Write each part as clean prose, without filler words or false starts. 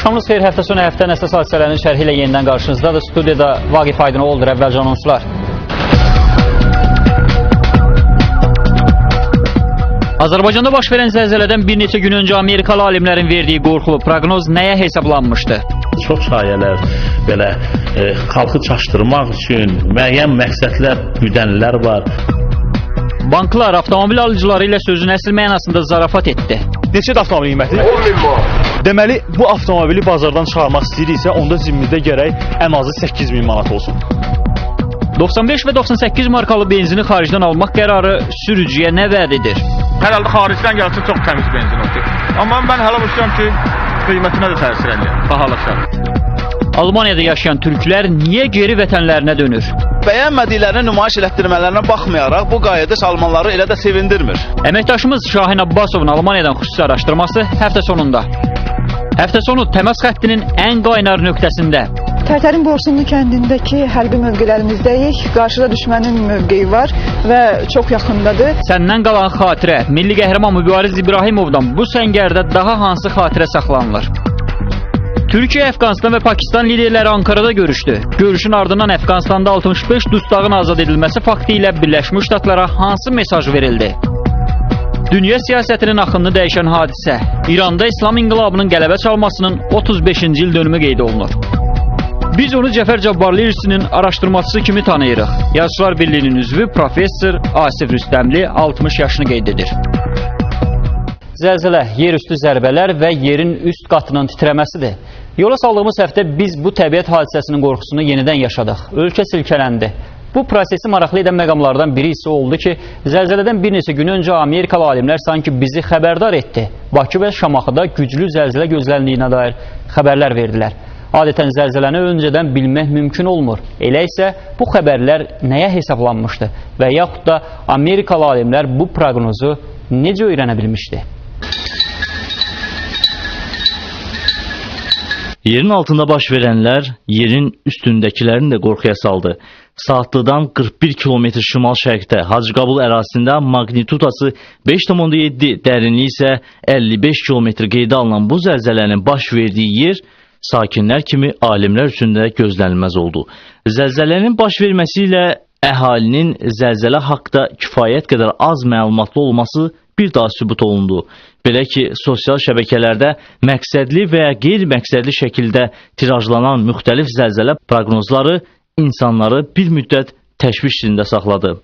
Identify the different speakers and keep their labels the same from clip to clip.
Speaker 1: Axşamınız xeyir, həftə sonu həftənin əsas hadisələrinin şərhi ilə yenidən qarşınızdadır. Studiyada Vaqif Aydınoğludur, əvvəlcə anonslar. Azərbaycanda baş verən zəlzələdən bir neçə gün öncə Amerikalı alimlərin verdiyi qorxulu proqnoz nəyə hesablanmışdı?
Speaker 2: Çox şayələr belə xalqı çaşdırmaq üçün müəyyən məqsədlər güdənlər var.
Speaker 1: Banklar avtomobil alıcıları ilə sözün əsl mənasında zarafat etdi.
Speaker 3: Neçədir avtomobilin qiyməti? 10 min manat. Deməli, bu avtomobili bazardan çıxarmaq istəyiriksə, onda cibimizdə gərək ən azı 8 min manat olsun.
Speaker 1: 95 və 98 markalı benzini xaricdən almaq qərarı sürücüyə nə vəd edir?
Speaker 4: Hər halda xaricdən gəlsə çox təmiz benzin olur. Amma mən hələ düşünürəm ki, qiymətinə də təsir eləyər, bahalaşar.
Speaker 1: Almaniyada yaşayan türklər niyə geri vətənlərinə dönür?
Speaker 5: Bəyənmədiklərini nümayiş elətdirmələrinə baxmayaraq bu qayıdış almanları elə də sevindirmir.
Speaker 1: Əməkdaşımız Şahin Abbasovun Almaniyadan xüsusi araşdırması həftə sonunda. Həftə sonu təmas xəttinin ən qaynar nöqtəsində.
Speaker 6: Tərtərin Borsunlu kəndindəki hərbi mövqelərimizdəyik. Qarşıda düşmənin mövqeyi var və çox yaxındadır.
Speaker 1: Səndən qalan xatirə, milli qəhrəman Mübariz İbrahimovdan bu səngərdə daha hansı xatirə saxlanılır? Türkiyə, Əfqanistan və Pakistan liderləri Ankarada görüşdü. Görüşün ardından Əfqanistanda 65 dustağın azad edilməsi faktı ilə Birləşmiş Ştatlara hansı mesaj verildi? Dünya siyasətinin axınını dəyişən hadisə, İranda İslam İnqilabının qələbə çalmasının 35-ci il dönümü qeyd olunur. Biz onu Cəfər Cabbarlı irsinin araşdırmaçısı kimi tanıyırıq. Yazıçılar Birliyinin üzvü professor Asif Rüstəmli 60 yaşını qeyd edir. Zəlzələ, yerüstü zərbələr və yerin üst qatının titrəməsidir. Yola saldığımız həftə biz bu təbiət hadisəsinin qorxusunu yenidən yaşadıq. Ölkə silkələndi. Bu prosesi maraqlı edən məqamlardan biri isə oldu ki, zəlzələdən bir neçə gün öncə Amerikalı alimlər sanki bizi xəbərdar etdi. Bakı və Şamaxıda güclü zəlzələ gözləndiyinə dair xəbərlər verdilər. Adətən zəlzələni öncədən bilmək mümkün olmur. Elə isə bu xəbərlər nəyə hesablanmışdı və yaxud da Amerikalı alimlər bu proqnozu necə öyrənə bilmişdi?
Speaker 7: Yerin altında baş verənlər yerin üstündəkilərini də qorxuya saldı. Saatlıdan 41 kilometr şimal-şərqdə Hacıqabul ərazisində maqnitudası 5,7, dərinliyi isə 55 kilometr qeydə alınan bu zəlzələnin baş verdiyi yer sakinlər kimi alimlər üçün də gözlənilməz oldu. Zəlzələnin baş verməsi ilə əhalinin zəlzələ haqda kifayət qədər az məlumatlı olması bir daha sübut olundu. Belə ki, sosial şəbəkələrdə məqsədli və ya qeyri-məqsədli şəkildə tirajlanan müxtəlif zəlzələ proqnozları insanları bir müddət təşviş içində saxladı.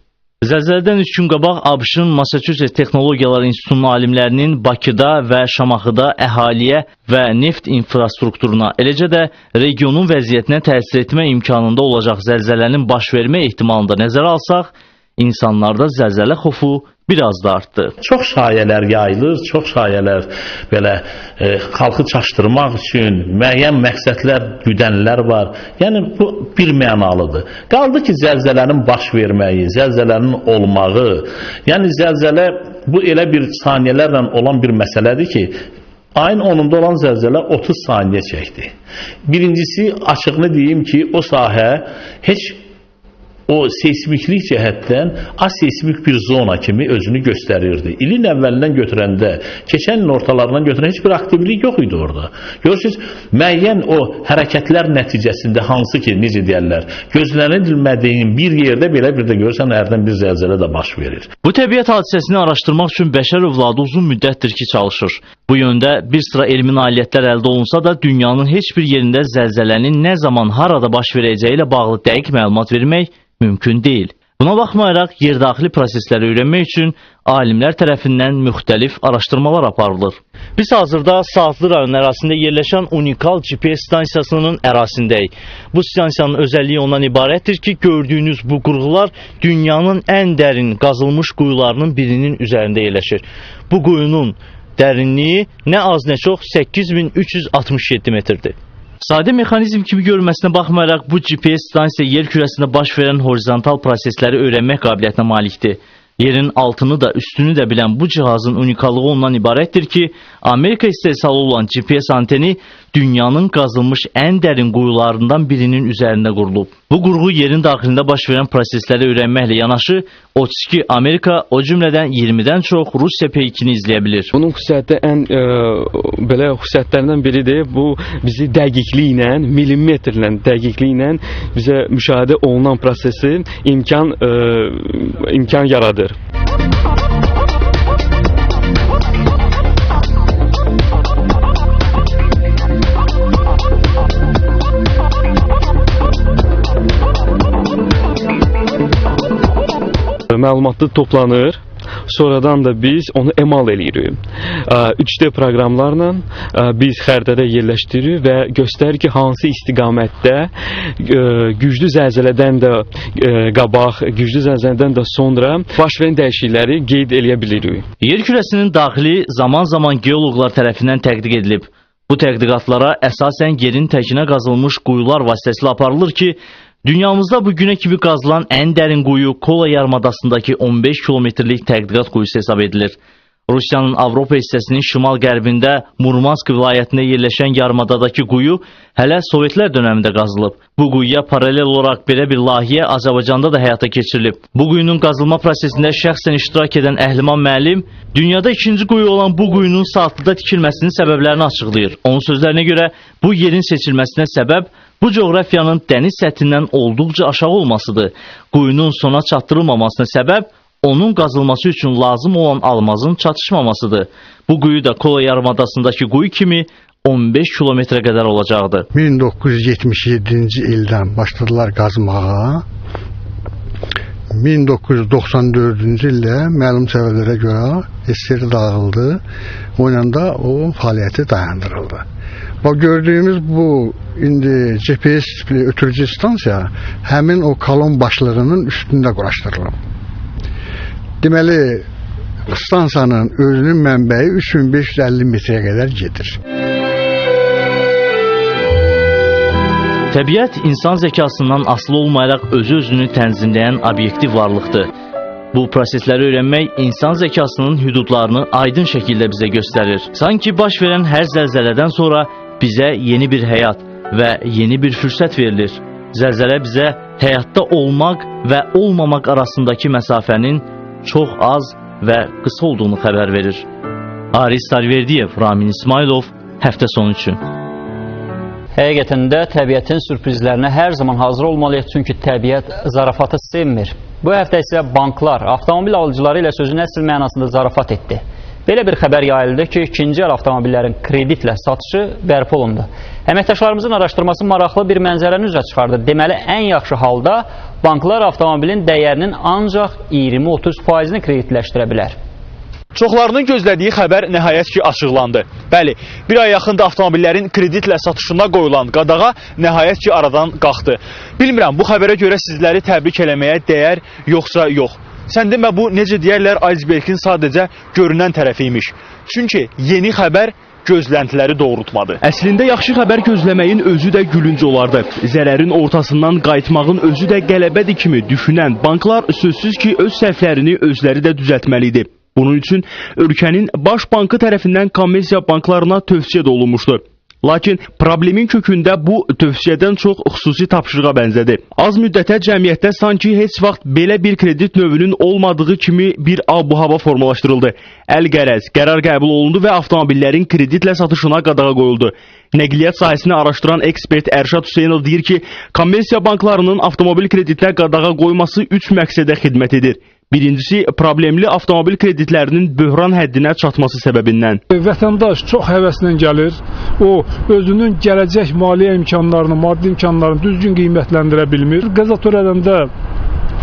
Speaker 7: Zəlzələdən 3 gün qabaq ABŞ-ın Massachusetts Texnologiyalar İnstitutunun alimlərinin Bakıda və Şamaxıda əhaliyə və neft infrastrukturuna, eləcə də regionun vəziyyətinə təsir etmə imkanında olacaq zəlzələnin baş vermə ehtimalını da nəzərə alsaq, insanlarda zəlzələ xofu biraz da artdı.
Speaker 2: Çox şayələr yayılır, çox şayələr belə xalqı çaşdırmaq üçün müəyyən məqsədlər güdənlər var. Yəni bu bir mənalıdır. Qaldı ki, zəlzələnin baş verməyi, zəlzələnin olmağı, yəni zəlzələ bu elə bir saniyələrlə olan bir məsələdir ki, ayın 10-unda olan zəlzələ 30 saniyə çəkdi. Birincisi, açığını deyim ki, o sahə heç o seismiklik cəhətdən aseismik bir zona kimi özünü göstərirdi. İlin əvvəlindən götürəndə, keçən ilin ortalarından götürəndə heç bir aktivlik yox idi orada. Görürsünüz, müəyyən o hərəkətlər nəticəsində hansı ki, necə deyərlər, gözlənilmədiyin bir yerdə belə bir də görürsən, hərdən bir zəlzələ də baş verir.
Speaker 7: Bu təbiət hadisəsini araşdırmaq üçün bəşər övladı uzun müddətdir ki, çalışır. Bu yöndə bir sıra elmi nailiyyətlər əldə olunsa da, dünyanın heç bir yerində zəlzələnin nə zaman, harada baş verəcəyi ilə bağlı dəqiq məlumat vermək mümkün deyil. Buna baxmayaraq, yerdaxili prosesləri öyrənmək üçün alimlər tərəfindən müxtəlif araşdırmalar aparılır. Biz hazırda Saatlı rayon ərazisində yerləşən unikal GPS stansiyasının ərazisindəyik. Bu stansiyanın özəlliyi ondan ibarətdir ki, gördüyünüz bu qurğular dünyanın ən dərin qazılmış quyularının birinin üzərində yerləşir. Bu quyunun dərinliyi nə az nə çox 8367 metrdir. Sadə mexanizm kimi görünməsinə baxmayaraq, bu GPS stansiya yer kürəsində baş verən horizontal prosesləri öyrənmək qabiliyyətinə malikdir. Yerin altını da üstünü də bilən bu cihazın unikallığı ondan ibarətdir ki, Amerika istehsalı olan GPS anteni dünyanın qazılmış ən dərin quyularından birinin üzərində qurulub. Bu qurğu yerin daxilində baş verən prosesləri öyrənməklə yanaşı 32 Amerika, o cümlədən 20-dən çox Rusiya peykini izləyə bilir.
Speaker 8: Bunun xüsusiyyəti ən belə xüsusiyyətlərindən biridir. Bu bizi dəqiqliklə, millimetrlə dəqiqliklə bizə müşahidə olunan prosesi imkan yaradır. Məlumatlı toplanır, sonradan da biz onu emal eləyirik. 3D proqramlarla biz xəritədə yerləşdiririk və göstərir ki, hansı istiqamətdə güclü zəlzələdən də qabaq, güclü zəlzələdən də sonra baş verən dəyişiklikləri qeyd eləyə bilirik.
Speaker 7: Yer kürəsinin daxili zaman-zaman geoloqlar tərəfindən tədqiq edilib. Bu tədqiqatlara əsasən yerin təkinə qazılmış quyular vasitəsilə aparılır ki, dünyamızda bu günə kimi qazılan ən dərin quyu Kola yarımadasındakı 15 kilometrlik tədqiqat quyusu hesab edilir. Rusiyanın Avropa hissəsinin şimal-qərbində Murmansk vilayətində yerləşən yarımadadakı quyu hələ Sovetlər dönəmində qazılıb. Bu quyuya paralel olaraq belə bir layihə Azərbaycanda da həyata keçirilib. Bu quyunun qazılma prosesində şəxsən iştirak edən Əhliman müəllim dünyada ikinci quyu olan bu quyunun Saatlıda tikilməsinin səbəblərini açıqlayır. Onun sözlərinə görə bu yerin seçilməsinə səbəb bu coğrafiyanın dəniz səthindən olduqca aşağı olmasıdır. Quyunun sona çatdırılmamasına səbəb onun qazılması üçün lazım olan almazın çatışmamasıdır. Bu quyu da Kola yarımadasındakı quyu kimi 15 kilometrə qədər olacaqdı.
Speaker 9: 1977-ci ildən başladılar qazmağa. 1994-cü ildə məlum səbəblərə görə SSR dağıldı. O ilə də o fəaliyyəti dayandırıldı. Bax, gördüyümüz bu indi GPS tipli ötürücü stansiya həmin o kolon başlığının üstündə quraşdırılıb. Deməli, stansiyanın özünün mənbəyi 3550 metrəyə qədər gedir.
Speaker 7: Təbiət insan zəkasından asılı olmayaraq özü-özünü tənzimləyən obyektiv varlıqdır. Bu prosesləri öyrənmək insan zəkasının hüdudlarını aydın şəkildə bizə göstərir. Sanki baş verən hər zəlzələdən sonra bizə yeni bir həyat və yeni bir fürsət verilir. Zəlzələ bizə həyatda olmaq və olmamaq arasındakı məsafənin çox az və qısa olduğunu xəbər verir. Aris Sarverdiyev, Ramin İsmailov, həftə sonu üçün.
Speaker 1: Həqiqətən də təbiətin sürprizlərinə hər zaman hazır olmalıyıq, çünki təbiət zarafatı sevmir. Bu həftə isə banklar avtomobil alıcıları ilə sözün əsl mənasında zarafat etdi. Belə bir xəbər yayıldı ki, ikinci əl avtomobillərin kreditlə satışı bərpa olundu. Əməkdaşlarımızın araşdırması maraqlı bir mənzərəni üzə çıxardı. Deməli, ən yaxşı halda banklar avtomobilin dəyərinin ancaq 20-30%-ni kreditləşdirə bilər.
Speaker 3: Çoxlarının gözlədiyi xəbər nəhayət ki açıqlandı. Bəli, bir ay yaxında avtomobillərin kreditlə satışına qoyulan qadağa nəhayət ki aradan qalxdı. Bilmirəm, bu xəbərə görə sizləri təbrik eləməyə dəyər yoxsa yox. Sən demə, bu necə deyərlər, icebergin sadəcə görünən tərəfi imiş. Çünki yeni xəbər gözləntiləri doğrultmadı. Əslində yaxşı xəbər gözləməyin özü də gülünc olardı. Zərərin ortasından qayıtmağın özü də qələbədir kimi düşünən banklar sözsüz ki öz səhvlərini özləri də düzəltməli idi. Bunun üçün ölkənin baş bankı tərəfindən kommersiya banklarına tövsiyə də olunmuşdu. Lakin problemin kökündə bu tövsiyədən çox xüsusi tapşırığa bənzədi. Az müddətə cəmiyyətdə sanki heç vaxt belə bir kredit növünün olmadığı kimi bir ab-hava formalaşdırıldı. Əl-qərəz qərar qəbul olundu və avtomobillərin kreditlə satışına qadağa qoyuldu. Nəqliyyat sahəsini araşdıran ekspert Ərşad Hüseynov deyir ki, kommersiya banklarının avtomobil kreditinə qadağa qoyması 3 məqsədə xidmət edir. Birincisi, problemli avtomobil kreditlərinin böhran həddinə çatması səbəbindən.
Speaker 10: Vətəndaş çox həvəslə gəlir, o özünün gələcək maliyyə imkanlarını, maddi imkanlarını düzgün qiymətləndirə bilmir. Qəza törədəndə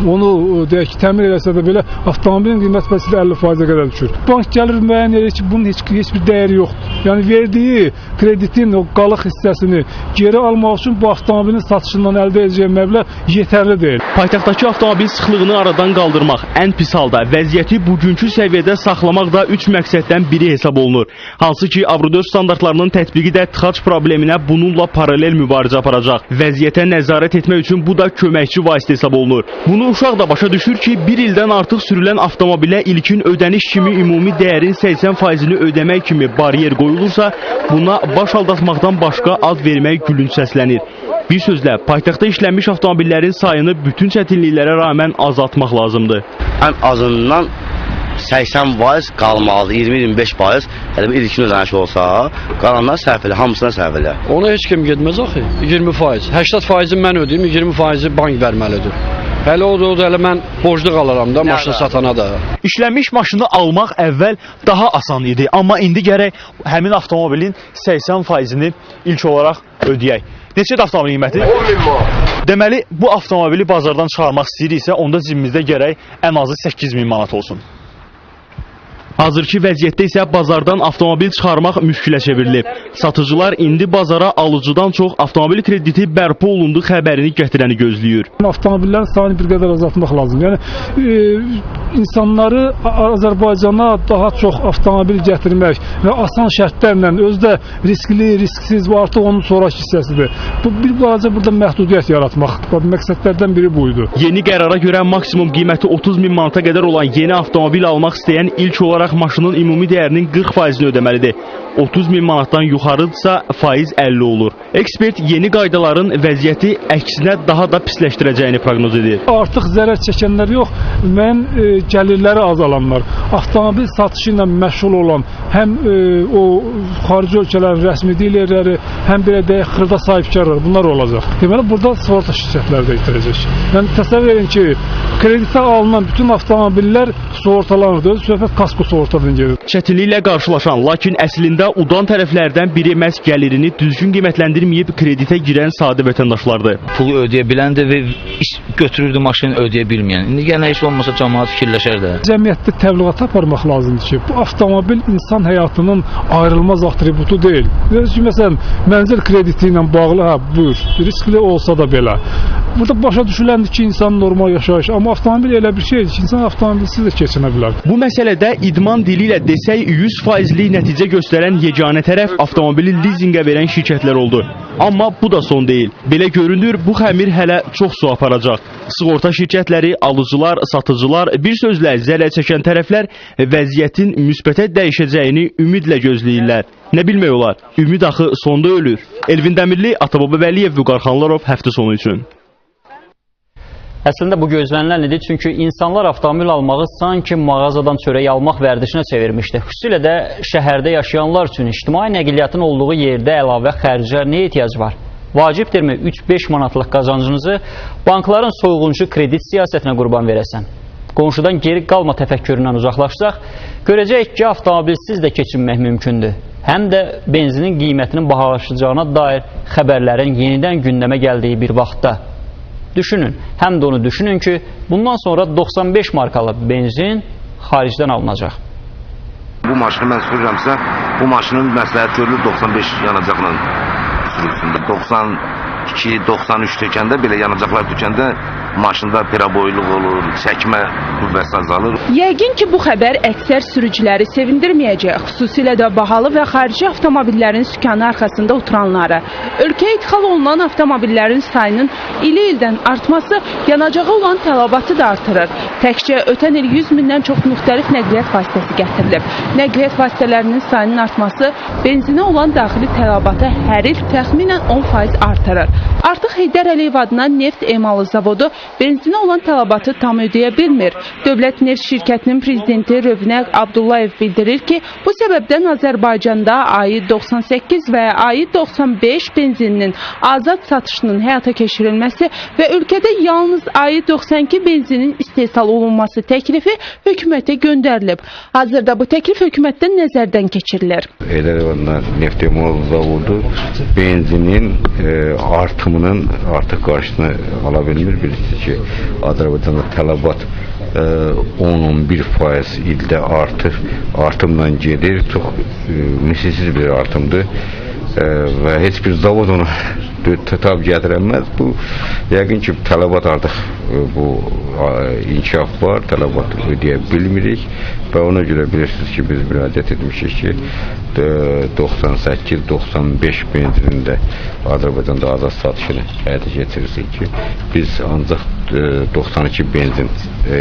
Speaker 10: onu deyək ki, təmir eləsə də belə avtomobilin qiymət vəsilə 50%-ə qədər düşür. Bank gəlir müəyyən edir ki, bunun heç bir dəyəri yoxdur. Yəni verdiyi kreditin o qalıq hissəsini geri almaq üçün bu avtomobilin satışından əldə edəcəyi məbləğ yetərli deyil.
Speaker 3: Paytaxtdakı avtomobil sıxlığını aradan qaldırmaq, ən pis halda vəziyyəti bugünkü səviyyədə saxlamaq da 3 məqsəddən biri hesab olunur. Hansı ki, Avro 4 standartlarının tətbiqi də tıxac probleminə bununla paralel mübarizə aparacaq. Vəziyyətə nəzarət etmək üçün bu da köməkçi vasitə hesab olunur. Bunu Bunu uşaq da başa düşür ki, bir ildən artıq sürülən avtomobilə ilkin ödəniş kimi ümumi dəyərin 80%-ni ödəmək kimi bariyer qoyulursa, buna baş aldatmaqdan başqa ad vermək gülünc səslənir. Bir sözlə, paytaxtda işlənmiş avtomobillərin sayını bütün çətinliklərə rağmen azaltmaq lazımdır.
Speaker 11: Ən azından 80% qalmalıdır, 20-25% hələ bir ilkin ödəniş olsa, qalanlar sərf elə, hamısına sərf elə.
Speaker 12: Ona heç kim getməz axı, 20%. 80%-i mən ödəyim, 20%-i bank verməlidir. Hələ o da, hələ mən borclu qalaram da maşını satana da.
Speaker 3: İşlənmiş maşını almaq əvvəl daha asan idi, amma indi gərək həmin avtomobilin 80%-ni ilk olaraq ödəyək. Neçədir avtomobilin qiyməti?
Speaker 13: 10 min manat.
Speaker 3: Deməli, bu avtomobili bazardan çıxarmaq istəyiriksə, onda cibimizdə gərək ən azı 8 min manat olsun. Hazırki vəziyyətdə isə bazardan avtomobil çıxarmaq müşkülə çevrilib. Satıcılar indi bazara alıcıdan çox avtomobil krediti bərpa olundu xəbərini gətirəni gözləyir.
Speaker 10: Avtomobillərin sayını bir qədər azaltmaq lazımdır. Yəni insanları Azərbaycana daha çox avtomobil gətirmək və asan şərtlərlə, özü də riskli, risksiz, bu artıq onun sonrakı hissəsidir. Bu bir balaca burada məhdudiyyət yaratmaq məqsədlərdən biri bu idi.
Speaker 3: Yeni qərara görə maksimum qiyməti 30 min manata qədər olan yeni avtomobil almaq istəyən ilk olaraq maşının ümumi dəyərinin 40%-ni ödəməlidir. 30 min manatdan yuxarıdırsa faiz 50 olur. Ekspert yeni qaydaların vəziyyəti əksinə daha da pisləşdirəcəyini proqnoz edir.
Speaker 10: Artıq zərər çəkənlər yox, müəyyən gəlirləri azalanlar, avtomobil satışı ilə məşğul olan həm o xarici ölkələrin rəsmi dilerləri, həm belə deyək xırda sahibkarlar, bunlar olacaq. Deməli, burada sığorta şirkətləri də itirəcək. Yəni, təsəvvür edin ki, kreditə alınan bütün avtomobillər sığortalanır, söhbət kasko sığortadan gedir.
Speaker 3: Çətinliklə qarşılaşan, lakin əslində udan tərəflərdən biri məhz gəlirini düzgün qiymətləndirməyib kreditə girən sadə vətəndaşlardır.
Speaker 14: Pulu ödəyə bilən də və götürürdü maşını ödəyə bilməyən. İndi yenə heç olmasa camaat fikirləşər də.
Speaker 10: Cəmiyyətdə təbliğat aparmaq lazımdır ki, bu avtomobil insan həyatının ayrılmaz atributu deyil. Məsələn, mənzil krediti ilə bağlı, hə, buyur, riskli olsa da belə. Burada başa düşüləndir ki, insan normal yaşayış, amma avtomobil elə bir şeydir ki, insan avtomobilsiz də keçinə bilər.
Speaker 3: Bu məsələdə idman dili ilə desək 100%lik nəticə göstərən yeganə tərəf avtomobili lizinqə verən şirkətlər oldu. Amma bu da son deyil. Belə görünür, bu xəmir hələ çox su aparacaq. Sığorta şirkətləri, alıcılar, satıcılar, bir sözlə zərər çəkən tərəflər vəziyyətin müsbətə dəyişəcəyini ümidlə gözləyirlər. Nə bilmək olar, ümid axı sonda ölür. Elvin Dəmirli, Atababa Vəliyev, Vüqar Xanlarov həftə sonu üçün.
Speaker 1: Əslində bu gözlənilən idi, çünki insanlar avtomobil almağı sanki mağazadan çörək almaq vərdişinə çevirmişdi. Xüsusilə də şəhərdə yaşayanlar üçün ictimai nəqliyyatın olduğu yerdə əlavə xərcə nə ehtiyac var? Vacibdirmi 3-5 manatlıq qazancınızı bankların soyğuncu kredit siyasətinə qurban verəsən? Qonşudan geri qalma təfəkküründən uzaqlaşsaq, görəcəyik ki, avtomobilsiz də keçinmək mümkündür. Həm də benzinin qiymətinin bahalaşacağına dair xəbərlərin yenidən gündəmə gəldiyi bir vaxtda. Düşünün, həm də onu düşünün ki, bundan sonra 95 markalı benzin xaricdən alınacaq.
Speaker 13: Bu maşını mən sürürəmsə, bu maşının məsləhət görülür 95 yanacaqla sürülsün. 92, 93 tökəndə, belə yanacaqlar tökəndə maşında piraboyluq olur, çəkmə qüvvəsi azalır.
Speaker 15: Yəqin ki, bu xəbər əksər sürücüləri sevindirməyəcək. Xüsusilə də bahalı və xarici avtomobillərin sükanı arxasında oturanları. Ölkəyə idxal olunan avtomobillərin sayının ili-ildən artması yanacağa olan tələbatı da artırır. Təkcə ötən il 100 mindən çox müxtəlif nəqliyyat vasitəsi gətirilib. Nəqliyyat vasitələrinin sayının artması benzinə olan daxili tələbatı hər il təxminən 10% artırır. Artıq Heydər Əliyev adına neft emalı zavodu benzinə olan tələbatı tam ödəyə bilmir. Dövlət Neft Şirkətinin prezidenti Rövnəq Abdullayev bildirir ki, bu səbəbdən Azərbaycanda ayı 98 və ayı 95 benzininin azad satışının həyata keçirilməsi və ölkədə yalnız ayı 92 benzinin istehsal olunması təklifi hökumətə göndərilib. Hazırda bu təklif hökumətdən nəzərdən keçirilir.
Speaker 16: Heydər Əliyev neft emalı zavodu benzinin artımının artıq qarşısını ala bilmir. Bilirsiniz ki, Azərbaycanda tələbat 10-11% ildə artımla gedir. Çox misilsiz bir artımdır və heç bir zavod onu tab gətirəməz. Bu yəqin ki, tələbat artıq bu inkişaf var, tələbatı ödəyə bilmirik və ona görə bilirsiniz ki, biz müraciət etmişik ki, 98-95 benzinində Azərbaycanda azad satışını həyata keçirirsin ki, biz ancaq 92 benzin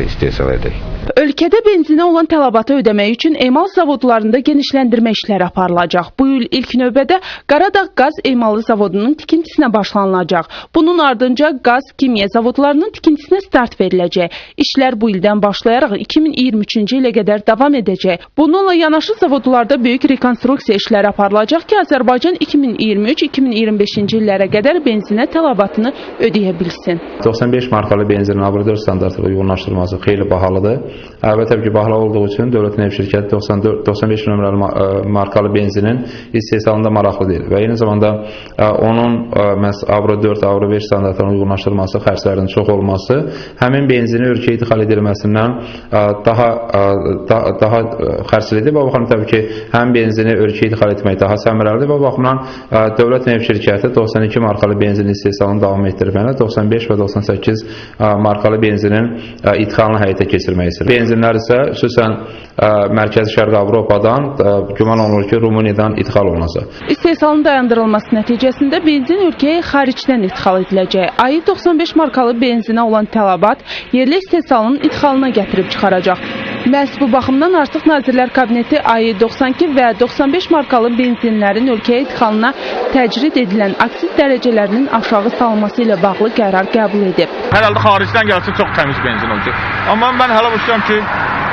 Speaker 16: istehsal edək.
Speaker 15: Ölkədə benzinə olan tələbatı ödəmək üçün emal zavodlarında genişləndirmə işləri aparılacaq. Bu il ilk növbədə Qaradağ qaz emalı zavodunun tikintisinə başlanılacaq. Bunun ardınca qaz kimya zavodlarının tikintisinə start veriləcək. İşlər bu ildən başlayaraq 2023-cü ilə qədər davam edəcək. Bununla yanaşı zavodlarda böyük rekonstruksiya işləri aparılacaq ki, Azərbaycan 2023-2025-ci illərə qədər benzinə tələbatını ödəyə bilsin.
Speaker 17: 95 markalı benzinin Avro 4 standartına uyğunlaşdırılması xeyli bahalıdır. Və təbii ki, bahalı olduğu üçün Dövlət Neft Şirkəti 95 nömrəli markalı benzinin istehsalında maraqlı deyil. Və eyni zamanda onun məhz Avro 4, Avro 5 standartlarına uyğunlaşdırılması, xərclərinin çox olması həmin benzini ölkəyə idxal edilməsindən daha xərclidir. Və baxımdan təbii ki, həm benzini ölkəyə idxal etmək daha səmərəlidir. Və baxımdan Dövlət Neft Şirkəti 92 markalı benzinin istehsalını davam etdirməklə 95 və 98 markalı benzinin idxalını həyata keçirmək istəyir. Benzinlər isə xüsusən Mərkəzi Şərqi Avropadan, güman olunur ki, Rumıniyadan idxal olunacaq.
Speaker 15: İstehsalın dayandırılması nəticəsində benzin ölkəyə xaricdən idxal ediləcək. Aİ 95 markalı benzinə olan tələbat yerli istehsalın idxalına gətirib çıxaracaq. Məhz bu baxımdan artıq Nazirlər Kabineti Aİ 92 və 95 markalı benzinlərin ölkəyə idxalına təcrid edilən aksiz dərəcələrinin aşağı salınması ilə bağlı qərar qəbul edib.
Speaker 4: Hər halda xaricdən gəlsə çox təmiz benzin olacaq. Amma mən hələ düşünürəm ki,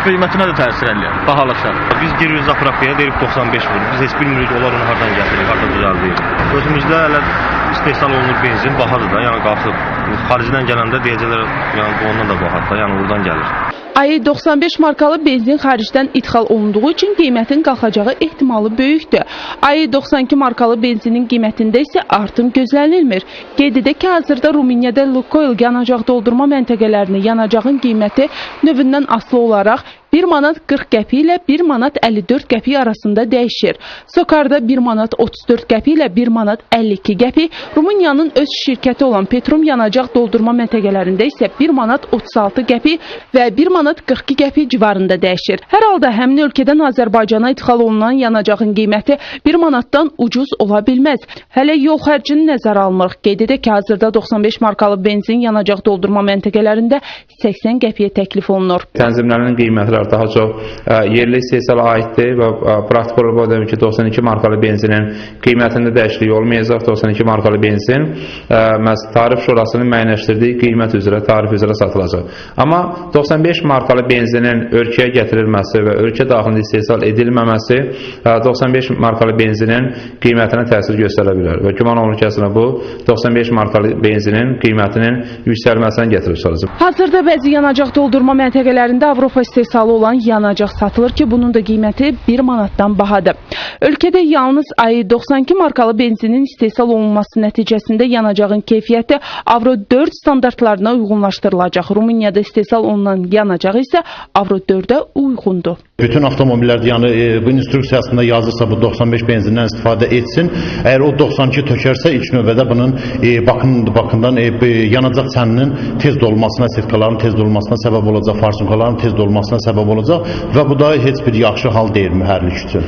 Speaker 4: qiymətinə də təsir eləyər, bahalaşar.
Speaker 18: Biz giririk zapravkaya, deyirik 95 vurur. Biz heç bilmirik onlar onu hardan gətirir, hardan düzəldir. Özümüzdə hələ istehsal olunur benzin, bahadır da, yəni qalxıb. Xaricdən gələndə deyəcəklər, yəni bu ondan da bahadır da, yəni oradan gəlir.
Speaker 15: Aİ 95 markalı benzin xaricdən idxal olunduğu üçün qiymətin qalxacağı ehtimalı böyükdür. Aİ 92 markalı benzinin qiymətində isə artım gözlənilmir. Qeyd edək ki, hazırda Rumuniyada Lukoil yanacaq doldurma məntəqələrini yanacağın qiyməti növündən asılı olaraq 1 manat 40 qəpik ilə 1 manat 54 qəpik arasında dəyişir. Sokarda 1 manat 34 qəpik ilə 1 manat 52 qəpik, Rumıniyanın öz şirkəti olan Petrom yanacaq doldurma məntəqələrində isə 1 manat 36 qəpik və 1 manat 42 qəpik civarında dəyişir. Hər halda həmin ölkədən Azərbaycana idxal olunan yanacağın qiyməti 1 manatdan ucuz ola bilməz. Hələ yol xərcini nəzərə almırıq. Qeyd edək ki, hazırda 95 markalı benzin yanacaq doldurma məntəqələrində 80 qəpiyə təklif olunur.
Speaker 17: Tənzimlərinin qiymətləri daha çox yerli istehsala aiddir və praktik olaraq o demək ki, 92 markalı benzinin qiymətində dəyişiklik olmayacaq. 92 markalı benzin məhz Tarif Şurasının müəyyənləşdirdiyi qiymət üzrə, tarif üzrə satılacaq. Amma 95 markalı benzinin ölkəyə gətirilməsi və ölkə daxilində istehsal edilməməsi 95 markalı benzinin qiymətinə təsir göstərə bilər və güman olunur ki, əslində bu 95 markalı benzinin qiymətinin yüksəlməsinə gətirib çıxaracaq.
Speaker 15: Hazırda bəzi yanacaq doldurma məntəqələrində Avropa istehsalı olan yanacaq satılır ki, bunun da qiyməti 1 manatdan bahadır. Ölkədə yalnız Aİ 92 markalı benzinin istehsal olunması nəticəsində yanacağın keyfiyyəti Avro 4 standartlarına uyğunlaşdırılacaq. Rumuniyada istehsal olunan yanacaq isə Avro 4-ə uyğundur.
Speaker 19: Bütün avtomobillərdə, yəni bu instruksiyasında yazırsa bu 95 benzindən istifadə etsin. Əgər o 92 tökərsə ilk növbədə bunun bakından yanacaq çəninin tez dolmasına, setkaların tez dolmasına səbəb olacaq, farsunkaların tez dolmasına səbəb olacaq və bu da heç bir yaxşı hal deyil mühərrik üçün.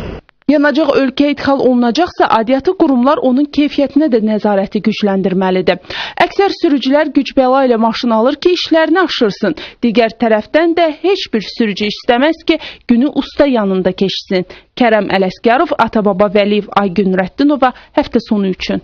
Speaker 15: Yanacaq ölkəyə idxal olunacaqsa, aidiyyatı qurumlar onun keyfiyyətinə də nəzarəti gücləndirməlidir. Əksər sürücülər gücbəla ilə maşın alır ki, işlərini aşırsın. Digər tərəfdən də heç bir sürücü istəməz ki, günü usta yanında keçsin. Kərəm Ələsgərov, Atababa Vəliyev, Aygün Rəddinova, həftə sonu üçün.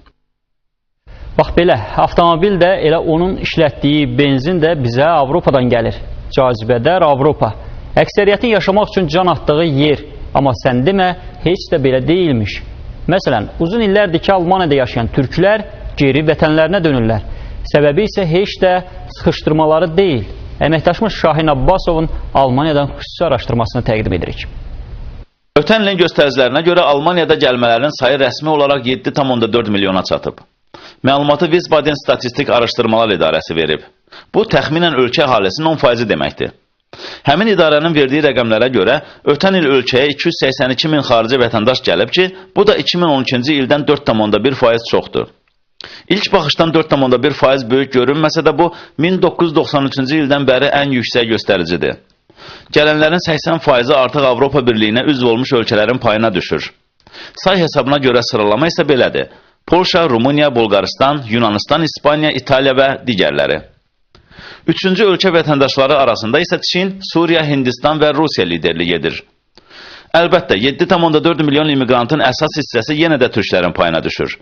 Speaker 1: Bax belə, avtomobil də elə onun işlətdiyi benzin də bizə Avropadan gəlir. Cazibədar Avropa. Əksəriyyətin yaşamaq üçün can atdığı yer. Amma sən demə, heç də belə deyilmiş. Məsələn, uzun illərdir ki, Almaniyada yaşayan türklər geri vətənlərinə dönürlər. Səbəbi isə heç də sıxışdırmaları deyil. Əməkdaşımız Şahin Abbasovun Almaniyadan xüsusi araşdırmasını təqdim edirik.
Speaker 5: Ötən ilin göstəricilərinə görə Almaniyada gəlmələrin sayı rəsmi olaraq 7,4 milyona çatıb. Məlumatı Wiesbaden Statistik Araşdırmalar İdarəsi verib. Bu, təxminən ölkə əhalisinin 10% deməkdir. Həmin idarənin verdiyi rəqəmlərə görə ötən il ölkəyə 282 min xarici vətəndaş gəlib ki, bu da 2012-ci ildən 4,1% çoxdur. İlk baxışdan 4,1% böyük görünməsə də bu 1993-cü ildən bəri ən yüksək göstəricidir. Gələnlərin 80%-i artıq Avropa Birliyinə üzv olmuş ölkələrin payına düşür. Say hesabına görə sıralama isə belədir: Polşa, Rumıniya, Bolqarıstan, Yunanistan, İspaniya, İtaliya və digərləri. Üçüncü ölkə vətəndaşları arasında isə Çin, Suriya, Hindistan və Rusiya liderlik edir. Əlbəttə, 7,4 milyon immiqrantın əsas hissəsi yenə də türklərin payına düşür.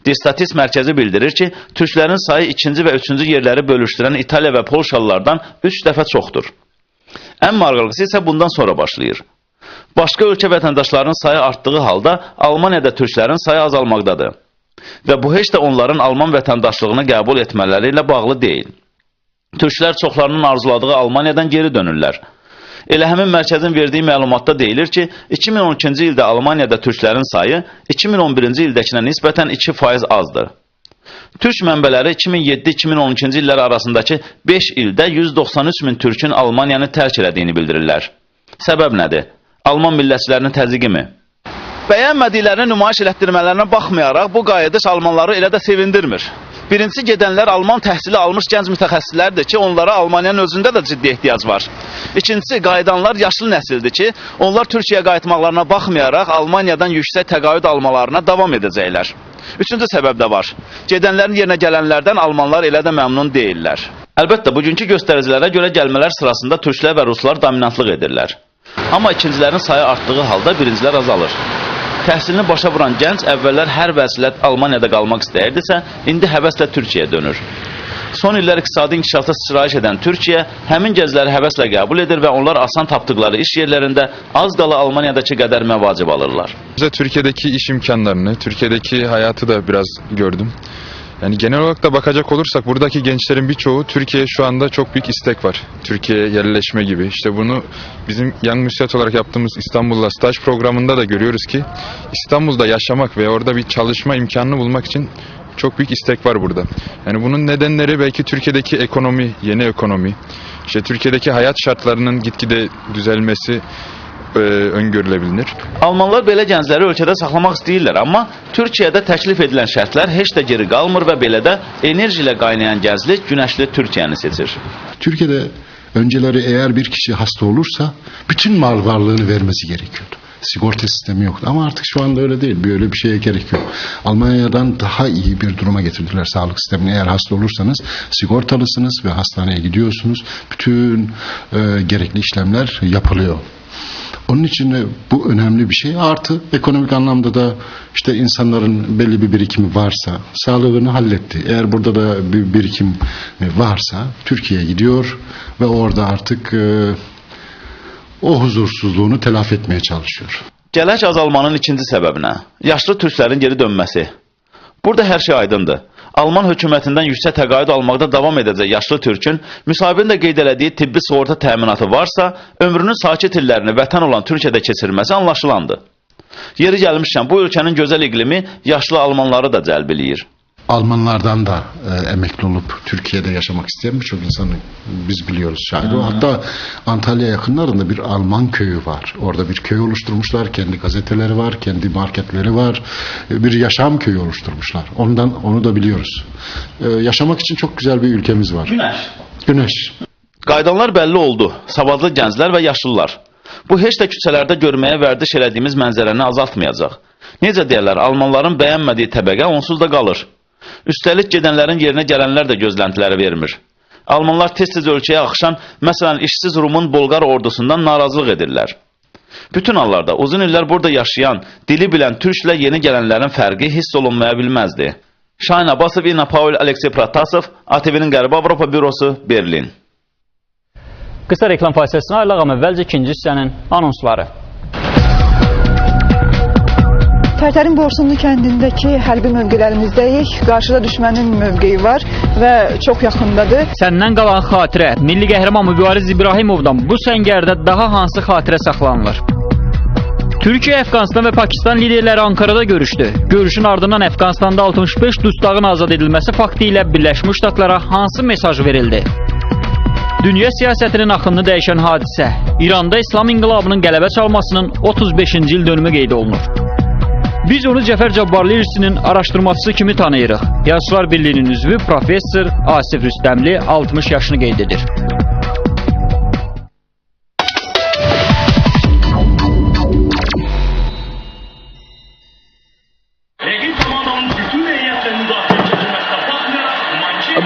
Speaker 5: Destatis mərkəzi bildirir ki, türklərin sayı ikinci və üçüncü yerləri bölüşdürən İtaliya və Polşalılardan 3 dəfə çoxdur. Ən maraqlısı isə bundan sonra başlayır. Başqa ölkə vətəndaşlarının sayı artdığı halda Almaniyada türklərin sayı azalmaqdadır. Və bu heç də onların Alman vətəndaşlığını qəbul etmələri ilə bağlı deyil. Türklər çoxlarının arzuladığı Almaniyadan geri dönürlər. Elə həmin mərkəzin verdiyi məlumatda deyilir ki, 2012-ci ildə Almaniyada türklərin sayı 2011-ci ildəkinə nisbətən 2% azdır. Türk mənbələri 2007-2012-ci illər arasındakı 5 ildə 193 min türkün Almaniyanı tərk elədiyini bildirirlər. Səbəb nədir? Alman millətçilərinin təzyiqi mi? Bəyənmədiklərini nümayiş elətdirmələrinə baxmayaraq bu qayıdış almanları elə də sevindirmir. Birincisi, gedənlər Alman təhsili almış gənc mütəxəssislərdir ki, onlara Almaniyanın özündə də ciddi ehtiyac var. İkincisi, qayıdanlar yaşlı nəsildir ki, onlar Türkiyəyə qayıtmaqlarına baxmayaraq Almaniyadan yüksək təqaüd almalarına davam edəcəklər. Üçüncü səbəb də var. Gedənlərin yerinə gələnlərdən almanlar elə də məmnun deyillər. Əlbəttə, bugünkü göstəricilərə görə gəlmələr sırasında türklər və ruslar dominantlıq edirlər. Amma ikincilərin sayı artdığı halda birincilər azalır. Təhsilini başa vuran gənc əvvəllər hər vəsilə Almaniyada qalmaq istəyirdisə, indi həvəslə Türkiyəyə dönür. Son illər iqtisadi inkişafda sıçrayış edən Türkiyə həmin gəncləri həvəslə qəbul edir və onlar asan tapdıqları iş yerlərində az qala Almaniyadakı qədər məvacib alırlar.
Speaker 20: Türkiye'deki iş imkanlarını, Türkiye'deki hayatı da biraz gördüm. Yani genel olarak da bakacak olursak buradaki gençlerin birçoğu Türkiye'ye şu anda çok büyük istek var. Türkiye'ye yerleşme gibi. İşte bunu bizim Young Müsiyat olarak yaptığımız İstanbul'da staj programında da görüyoruz ki İstanbul'da yaşamak ve orada bir çalışma imkanını bulmak için çok büyük istek var burada. Yani bunun nedenleri belki Türkiye'deki ekonomi, yeni ekonomi, işte Türkiye'deki hayat şartlarının gitgide düzelmesi öngörülebilir.
Speaker 5: Almanlar belə gəncləri ölkədə saxlamaq istəyirlər, amma Türkiyədə təklif edilən şərtlər heç də geri qalmır və belə də enerji ilə qaynayan gənclik günəşli Türkiyəni seçir.
Speaker 21: Türkiye'de önceleri eğer bir kişi hasta olursa bütün mal varlığını vermesi gerekiyordu. Sigorta sistemi yoktu ama artık şu anda öyle değil. Böyle bir şeye gerek yok. Almanya'dan daha iyi bir duruma getirdiler sağlık sistemini. Eğer hasta olursanız sigortalısınız ve hastaneye gidiyorsunuz. Bütün gerekli işlemler yapılıyor. Onun için de bu önemli bir şey. Artı ekonomik anlamda da işte insanların belli bir birikimi varsa sağlığını halletti. Eğer burada da bir birikim varsa Türkiye'ye gidiyor ve orada artık o huzursuzluğunu telafi etmeye çalışıyor.
Speaker 5: Gələk azalmanın ikinci səbəbinə, yaşlı türklərin geri dönməsi. Burada hər şey aydındır. Alman hökumətindən yüksək təqaüd almaqda davam edəcək yaşlı türkün müsahibin də qeyd elədiyi tibbi sığorta təminatı varsa, ömrünün sakit illərini vətən olan Türkiyədə keçirməsi anlaşılandı. Yeri gəlmişkən bu ölkənin gözəl iqlimi yaşlı almanları da cəlb eləyir.
Speaker 21: Almanlardan da emekli olup Türkiye'de yaşamak isteyen birçok insanı biz biliyoruz şahit. Hatta Antalya yakınlarında bir Alman köyü var. Orada bir köy oluşturmuşlar. Kendi gazeteleri var, kendi marketleri var. Bir yaşam köyü oluşturmuşlar. Ondan onu da biliyoruz. Yaşamak için çok güzel bir ülkemiz var.
Speaker 5: Güneş.
Speaker 21: Güneş.
Speaker 5: Qayıdanlar bəlli oldu. Savadlı gənclər və yaşlılar. Bu heç də küçələrdə görməyə vərdiş elədiyimiz mənzərəni azaltmayacaq. Necə deyərlər, Almanların bəyənmədiyi təbəqə onsuz da qalır. Üstəlik gedənlərin yerinə gələnlər də gözləntiləri vermir. Almanlar tez-tez ölkəyə axışan, məsələn, işsiz Rumun Bolqar ordusundan narazılıq edirlər. Bütün hallarda uzun illər burada yaşayan, dili bilən türklə yeni gələnlərin fərqi hiss olunmaya bilməzdi. Şahin Abbasov, İna Paul, Aleksey Protasov, ATV-nin Qərbi Avropa bürosu, Berlin.
Speaker 1: Qısa reklam fasiləsinə ayrılaq, amma əvvəlcə ikinci hissənin anonsları.
Speaker 6: Tərtərin Borsunlu kəndindəki hərbi mövqelərimizdəyik. Qarşıda düşmənin mövqeyi var və çox yaxındadır.
Speaker 1: Səndən qalan xatirə, milli qəhrəman Mübariz İbrahimovdan bu səngərdə daha hansı xatirə saxlanılır? Türkiyə, Əfqanistan və Pakistan liderləri Ankarada görüşdü. Görüşün ardından Əfqanistanda 65 dustağın azad edilməsi faktı ilə Birləşmiş Ştatlara hansı mesaj verildi? Dünya siyasətinin axınını dəyişən hadisə, İranda İslam İnqilabının qələbə çalmasının 35-ci il dönümü qeyd olunur. Biz onu Cəfər Cabbarlı irsinin araşdırmaçısı kimi tanıyırıq. Yazıçılar Birliyinin üzvü professor Asif Rüstəmli 60 yaşını qeyd edir.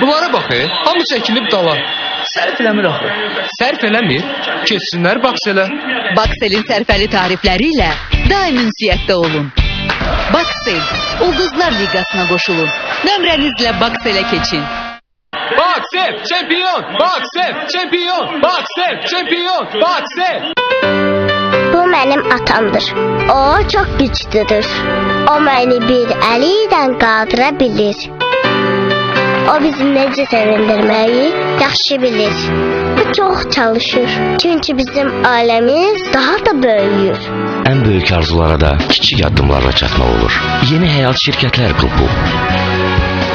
Speaker 2: Bunlara bax, hamı çəkilib dala. Sərf eləmir axı. Sərf eləmir, keçsinlər Bakselə.
Speaker 22: Bakselin sərfəli tarifləri ilə daim ünsiyyətdə olun. Baksel, Ulduzlar Liqasına qoşulun. Nömrənizlə Bakselə keçin.
Speaker 2: Baksel, çempion! Baksel, çempion! Baksel, çempion! Baksel!
Speaker 23: Bu mənim atamdır. O çox güclüdür. O məni bir əli ilə qaldıra bilir. O bizi necə sevindirməyi yaxşı bilir. O çox çalışır. Çünki bizim ailəmiz daha da böyüyür.
Speaker 24: Ən böyük arzulara da kiçik addımlarla çatmaq olur. Yeni Həyat Şirkətlər Qrupu.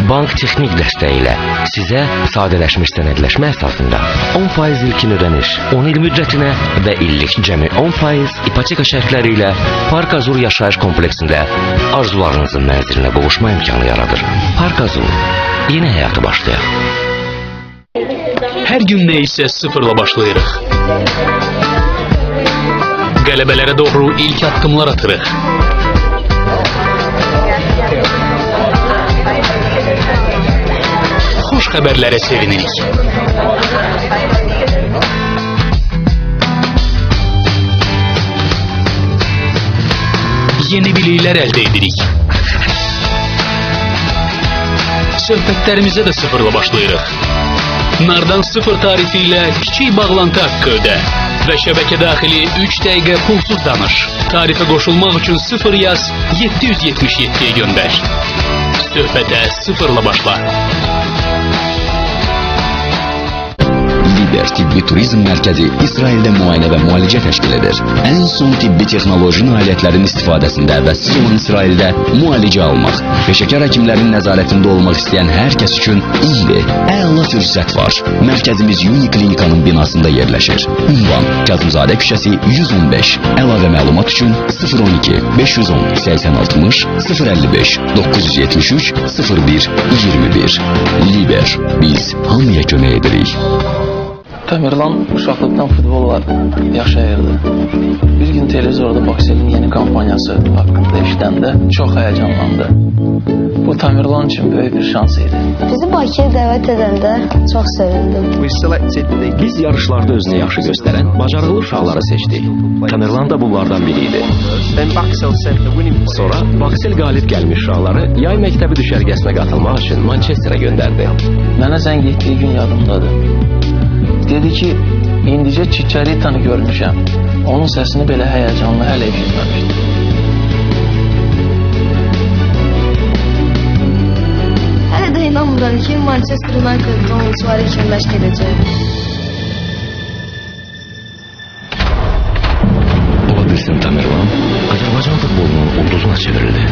Speaker 24: Bank texnik dəstəyi ilə sizə sadələşmiş sənədləşmə əsasında 10% ilkin ödəniş, 10 il müddətinə və illik cəmi 10% ipoteka şərtləri ilə Park Azur yaşayış kompleksində arzularınızın mənzilinə qovuşma imkanı yaradır. Park Azur, yeni həyatı başlayaq.
Speaker 25: Hər gün nə isə sıfırla başlayırıq. Qələbələrə doğru ilk addımlar atırıq. Xoş xəbərlərə sevinirik. Yeni biliklər əldə edirik. Söhbətlərimizə də sıfırla başlayırıq. Nardan sıfır tarifi ilə kiçik bağlantı haqqı ödə və şəbəkə daxili 3 dəqiqə pulsuz danış. Tarifə qoşulmaq üçün 0 yaz 777-yə göndər. Söhbətə sıfırla başla.
Speaker 26: Liber Tibbi Turizm Mərkəzi İsraildə müayinə və müalicə təşkil edir. Ən son tibbi texnoloji nailiyyətlərin istifadəsində və siz olan İsraildə müalicə almaq, peşəkar həkimlərin nəzarətində olmaq istəyən hər kəs üçün indi əla fürsət var. Mərkəzimiz Uni Klinikanın binasında yerləşir. Ünvan Kazımzadə küçəsi 115. Əlavə məlumat üçün 012 510 80 60 055 973 01 21. Liber, biz hamıya kömək edirik.
Speaker 27: Tamerlan uşaqlıqdan futbolla yaşayırdı. Bir gün televizorda Bakselin yeni kampaniyası haqqında eşidəndə çox həyəcanlandı. Bu Tamerlan üçün böyük bir şans idi.
Speaker 28: Bizi Bakıya dəvət edəndə çox sevindim.
Speaker 29: Biz yarışlarda özünü yaxşı göstərən bacarıqlı uşaqları seçdik. Tamerlan da bunlardan biri idi. Sonra Baksel qalib gəlmiş uşaqları yay məktəbi düşərgəsinə qatılmaq üçün Manchesterə göndərdi.
Speaker 27: Mənə zəng etdiyi gün yadımdadır. Dedi ki, indicə Çiçaritanı görmüşəm. Onun səsini belə həyəcanlı hələ eşitməmişdim.
Speaker 28: Hələ də inanmıram ki, Manchester United'ın oyunçuları üçün məşq edəcəyim.
Speaker 24: Ola bilsin Tamerlan, Azərbaycan futbolunun ulduzuna çevrildi.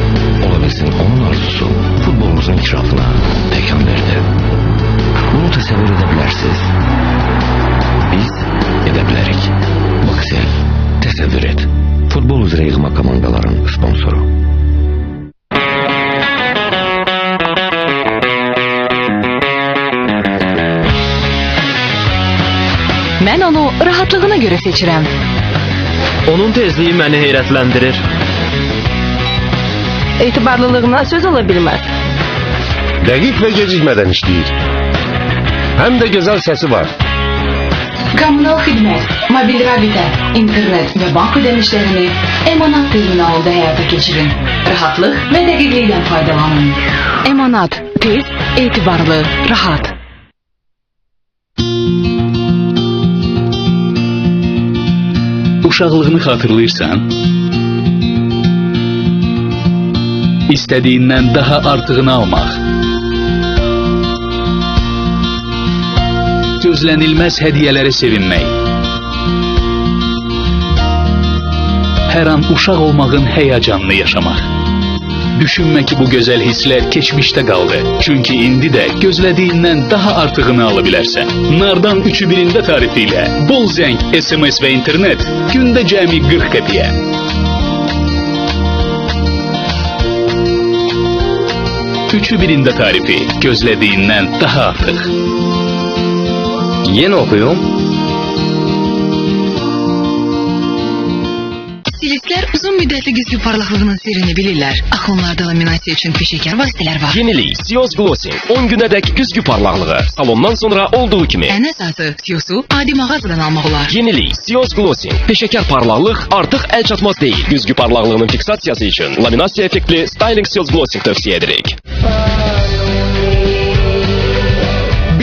Speaker 24: Ola bilsin onun arzusu futbolumuzun inkişafına təkan verdi. Bunu təsəvvür edə bilərsiniz. Biz edə bilərik. Baksel, təsəvvür et. Futbol üzrə yığma komandaların sponsoru.
Speaker 22: Mən onu rahatlığına görə seçirəm.
Speaker 30: Onun tezliyi məni heyrətləndirir.
Speaker 31: Etibarlılığına söz ola bilməz.
Speaker 32: Dəqiq və gecikmədən işləyir. Həm də gözəl səsi var.
Speaker 33: Kommunal xidmət, mobil rabitə, internet və bank ödənişlərini Emanat terminalında həyata keçirin. Rahatlıq və dəqiqlikdən faydalanın.
Speaker 22: Emanat, tez, etibarlı, rahat.
Speaker 25: Uşaqlığını xatırlayırsan? İstədiyindən daha artığını almaq. Gözlənilməz hədiyyələrə sevinmək. Hər an uşaq olmağın həyəcanını yaşamaq. Düşünmə ki, bu gözəl hisslər keçmişdə qaldı. Çünki indi də gözlədiyindən daha artığını ala bilərsən. Nardan 3-ü birində tarifi ilə bol zəng, SMS və internet gündə cəmi 40 qəpiyə. Üçü birində tarifi gözlədiyindən daha artıq.
Speaker 24: Yenə oxuyum.
Speaker 33: Stilistlər uzun müddətli güzgü parlaqlığının sirrini bilirlər. Axı onlarda laminasiya üçün peşəkar vasitələr var.
Speaker 29: Yenilik Sios Glossing 10 günədək güzgü parlaqlığı. Salondan sonra olduğu kimi.
Speaker 33: Ən əsası Siosu adi mağazadan almaq olar.
Speaker 29: Yenilik Sios Glossing. Peşəkar parlaqlıq artıq əl çatmaz deyil. Güzgü parlaqlığının fiksasiyası üçün laminasiya effektli Styling Sios Glossing tövsiyə edirik.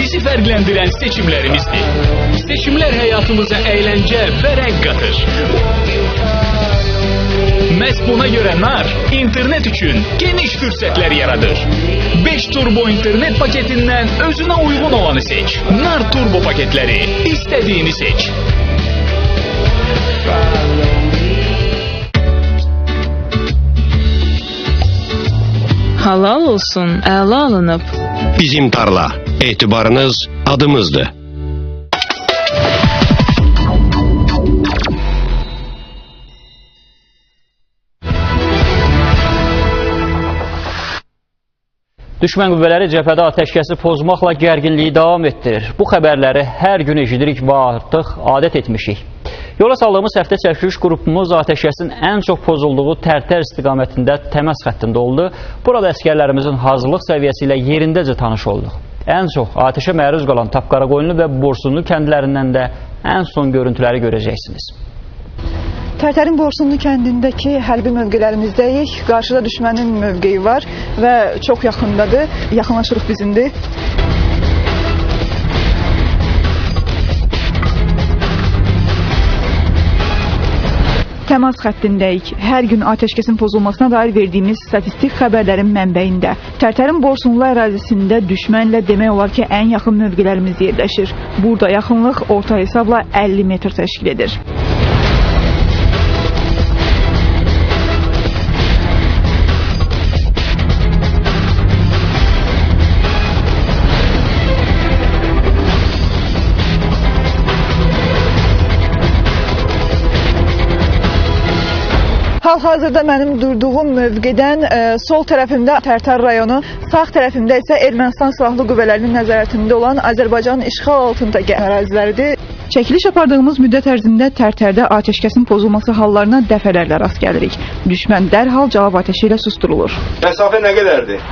Speaker 25: Bizi fərqləndirən seçimlərimizdir. Seçimlər həyatımıza əyləncə və rəng qatır. Məhz buna görə NAR internet üçün geniş fürsətlər yaradır. 5 turbo internet paketindən özünə uyğun olanı seç. NAR turbo paketləri, istədiyini seç.
Speaker 3: Halal olsun, əla alınıb.
Speaker 32: Bizim tarla, etibarınız adımızdır.
Speaker 1: Düşmən qüvvələri cəbhədə atəşkəsi pozmaqla gərginliyi davam etdirir. Bu xəbərləri hər gün eşidirik və artıq adət etmişik. Yola saldığımız həftə çəkiliş qrupumuz atəşkəsin ən çox pozulduğu Tərtər istiqamətində təmas xəttində oldu. Burada əsgərlərimizin hazırlıq səviyyəsi ilə yerindəcə tanış olduq. Ən çox atəşə məruz qalan Tapqaraqoyunlu və Borsunlu kəndlərindən də ən son görüntüləri görəcəksiniz.
Speaker 6: Tərtərin Borsunlu kəndindəki hərbi mövqelərimizdəyik. Qarşıda düşmənin mövqeyi var və çox yaxındadır. Yaxınlaşırıq biz indi. Təmas xəttindəyik. Hər gün atəşkəsin pozulmasına dair verdiyimiz statistik xəbərlərin mənbəyində. Tərtərin Borsunlu ərazisində düşmənlə demək olar ki, ən yaxın mövqelərimiz yerləşir. Burada yaxınlıq orta hesabla 50 metr təşkil edir. Hal-hazırda mənim durduğum mövqedən sol tərəfimdə Tərtər rayonu, sağ tərəfimdə isə Ermənistan Silahlı Qüvvələrinin nəzarətində olan Azərbaycanın işğal altındakı əraziləridir. Çəkiliş apardığımız müddət ərzində Tərtərdə atəşkəsin pozulması hallarına dəfələrlə rast gəlirik. Düşmən dərhal cavab atəşi ilə susturulur.
Speaker 4: Məsafə nə qədərdir?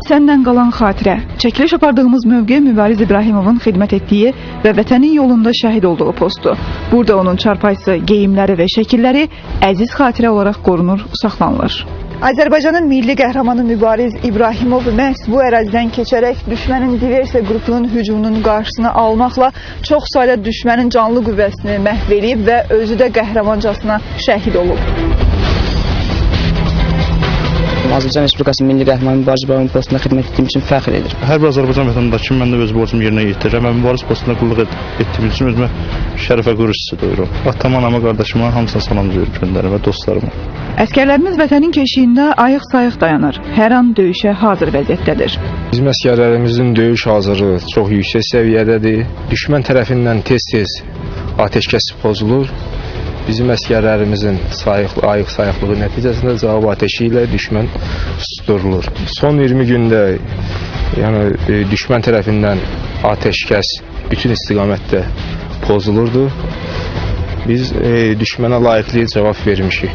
Speaker 6: Səndən qalan xatirə. Çəkiliş apardığımız mövqe Mübariz İbrahimovun xidmət etdiyi və vətənin yolunda şəhid olduğu postu. Burada onun çarpayısı, geyimləri və şəkilləri əziz xatirə olaraq qorunur, saxlanılır. Azərbaycanın milli qəhrəmanı Mübariz İbrahimov məhz bu ərazidən keçərək düşmənin diversiya qrupunun hücumunun qarşısını almaqla çox sayda düşmənin canlı qüvvəsini məhv eləyib və özü də qəhrəmancasına şəhid olub.
Speaker 7: Azərbaycan Respublikası Milli Qəhrəmanı Mübariz İbrahimov postunda xidmət etdiyim üçün fəxr edirəm.
Speaker 8: Hər bir Azərbaycan vətəndaşı kimi mən də öz borcumu yerinə yetirirəm. Mən Mübariz postunda qulluq etdiyim üçün özümə şərəf və qürur hissi duyuram. Atama, anama, qardaşıma hamısına salam göndərirəm və dostlarıma.
Speaker 6: Əsgərlərimiz vətənin keşiyində ayıq-sayıq dayanır. Hər an döyüşə hazır vəziyyətdədir.
Speaker 20: Bizim əsgərlərimizin döyüş hazırlığı çox yüksək səviyyədədir. Düşmən tərəfindən tez-tez atəşkəs pozulur. Bizim əsgərlərimizin ayıq-sayıqlığı nəticəsində cavab atəşi ilə düşmən susdurulur. Son 20 gündə yəni, düşmən tərəfindən atəşkəs bütün istiqamətdə pozulurdu. Biz düşmənə layiqli cavab vermişik.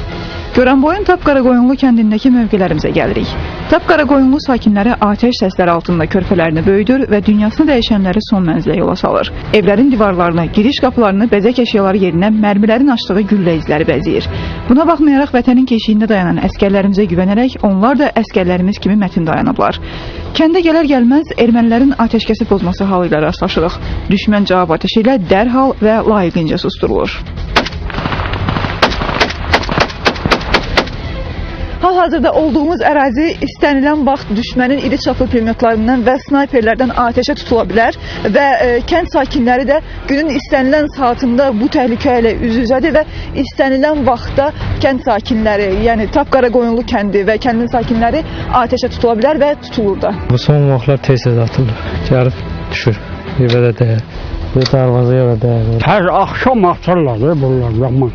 Speaker 6: Goranboyun Tapqaraqoyunlu kəndindəki mövqelərimizə gəlirik. Tapqaraqoyunlu sakinləri atəş səsləri altında körpələrini böyüdür və dünyasını dəyişənləri son mənzilə yola salır. Evlərin divarlarını, giriş qapılarını bəzək əşyaları yerinə mərmilərin açdığı güllə izləri bəzəyir. Buna baxmayaraq vətənin keşiyində dayanan əsgərlərimizə güvənərək onlar da əsgərlərimiz kimi mətin dayanıblar. Kəndə gələr gəlməz ermənilərin atəşkəsi pozması halı ilə rastlaşırıq. Düşmən cavab atəşi ilə dərhal və layiqincə susdurulur. Hal-hazırda olduğumuz ərazi istənilən vaxt düşmənin iri çaplı pulemyotlarından və snayperlərdən atəşə tutula bilər və kənd sakinləri də günün istənilən saatında bu təhlükə ilə üz-üzədir və istənilən vaxtda kənd sakinləri, yəni Tapqaraqoyunlu kəndi və kəndin sakinləri atəşə tutula bilər və tutulur da.
Speaker 9: Bu son vaxtlar tez-tez atılır, gəlib düşür, evə də dəyər.
Speaker 4: Bir darvazaya da dəyir.
Speaker 9: Hər axşam atırlar bunlar yaman.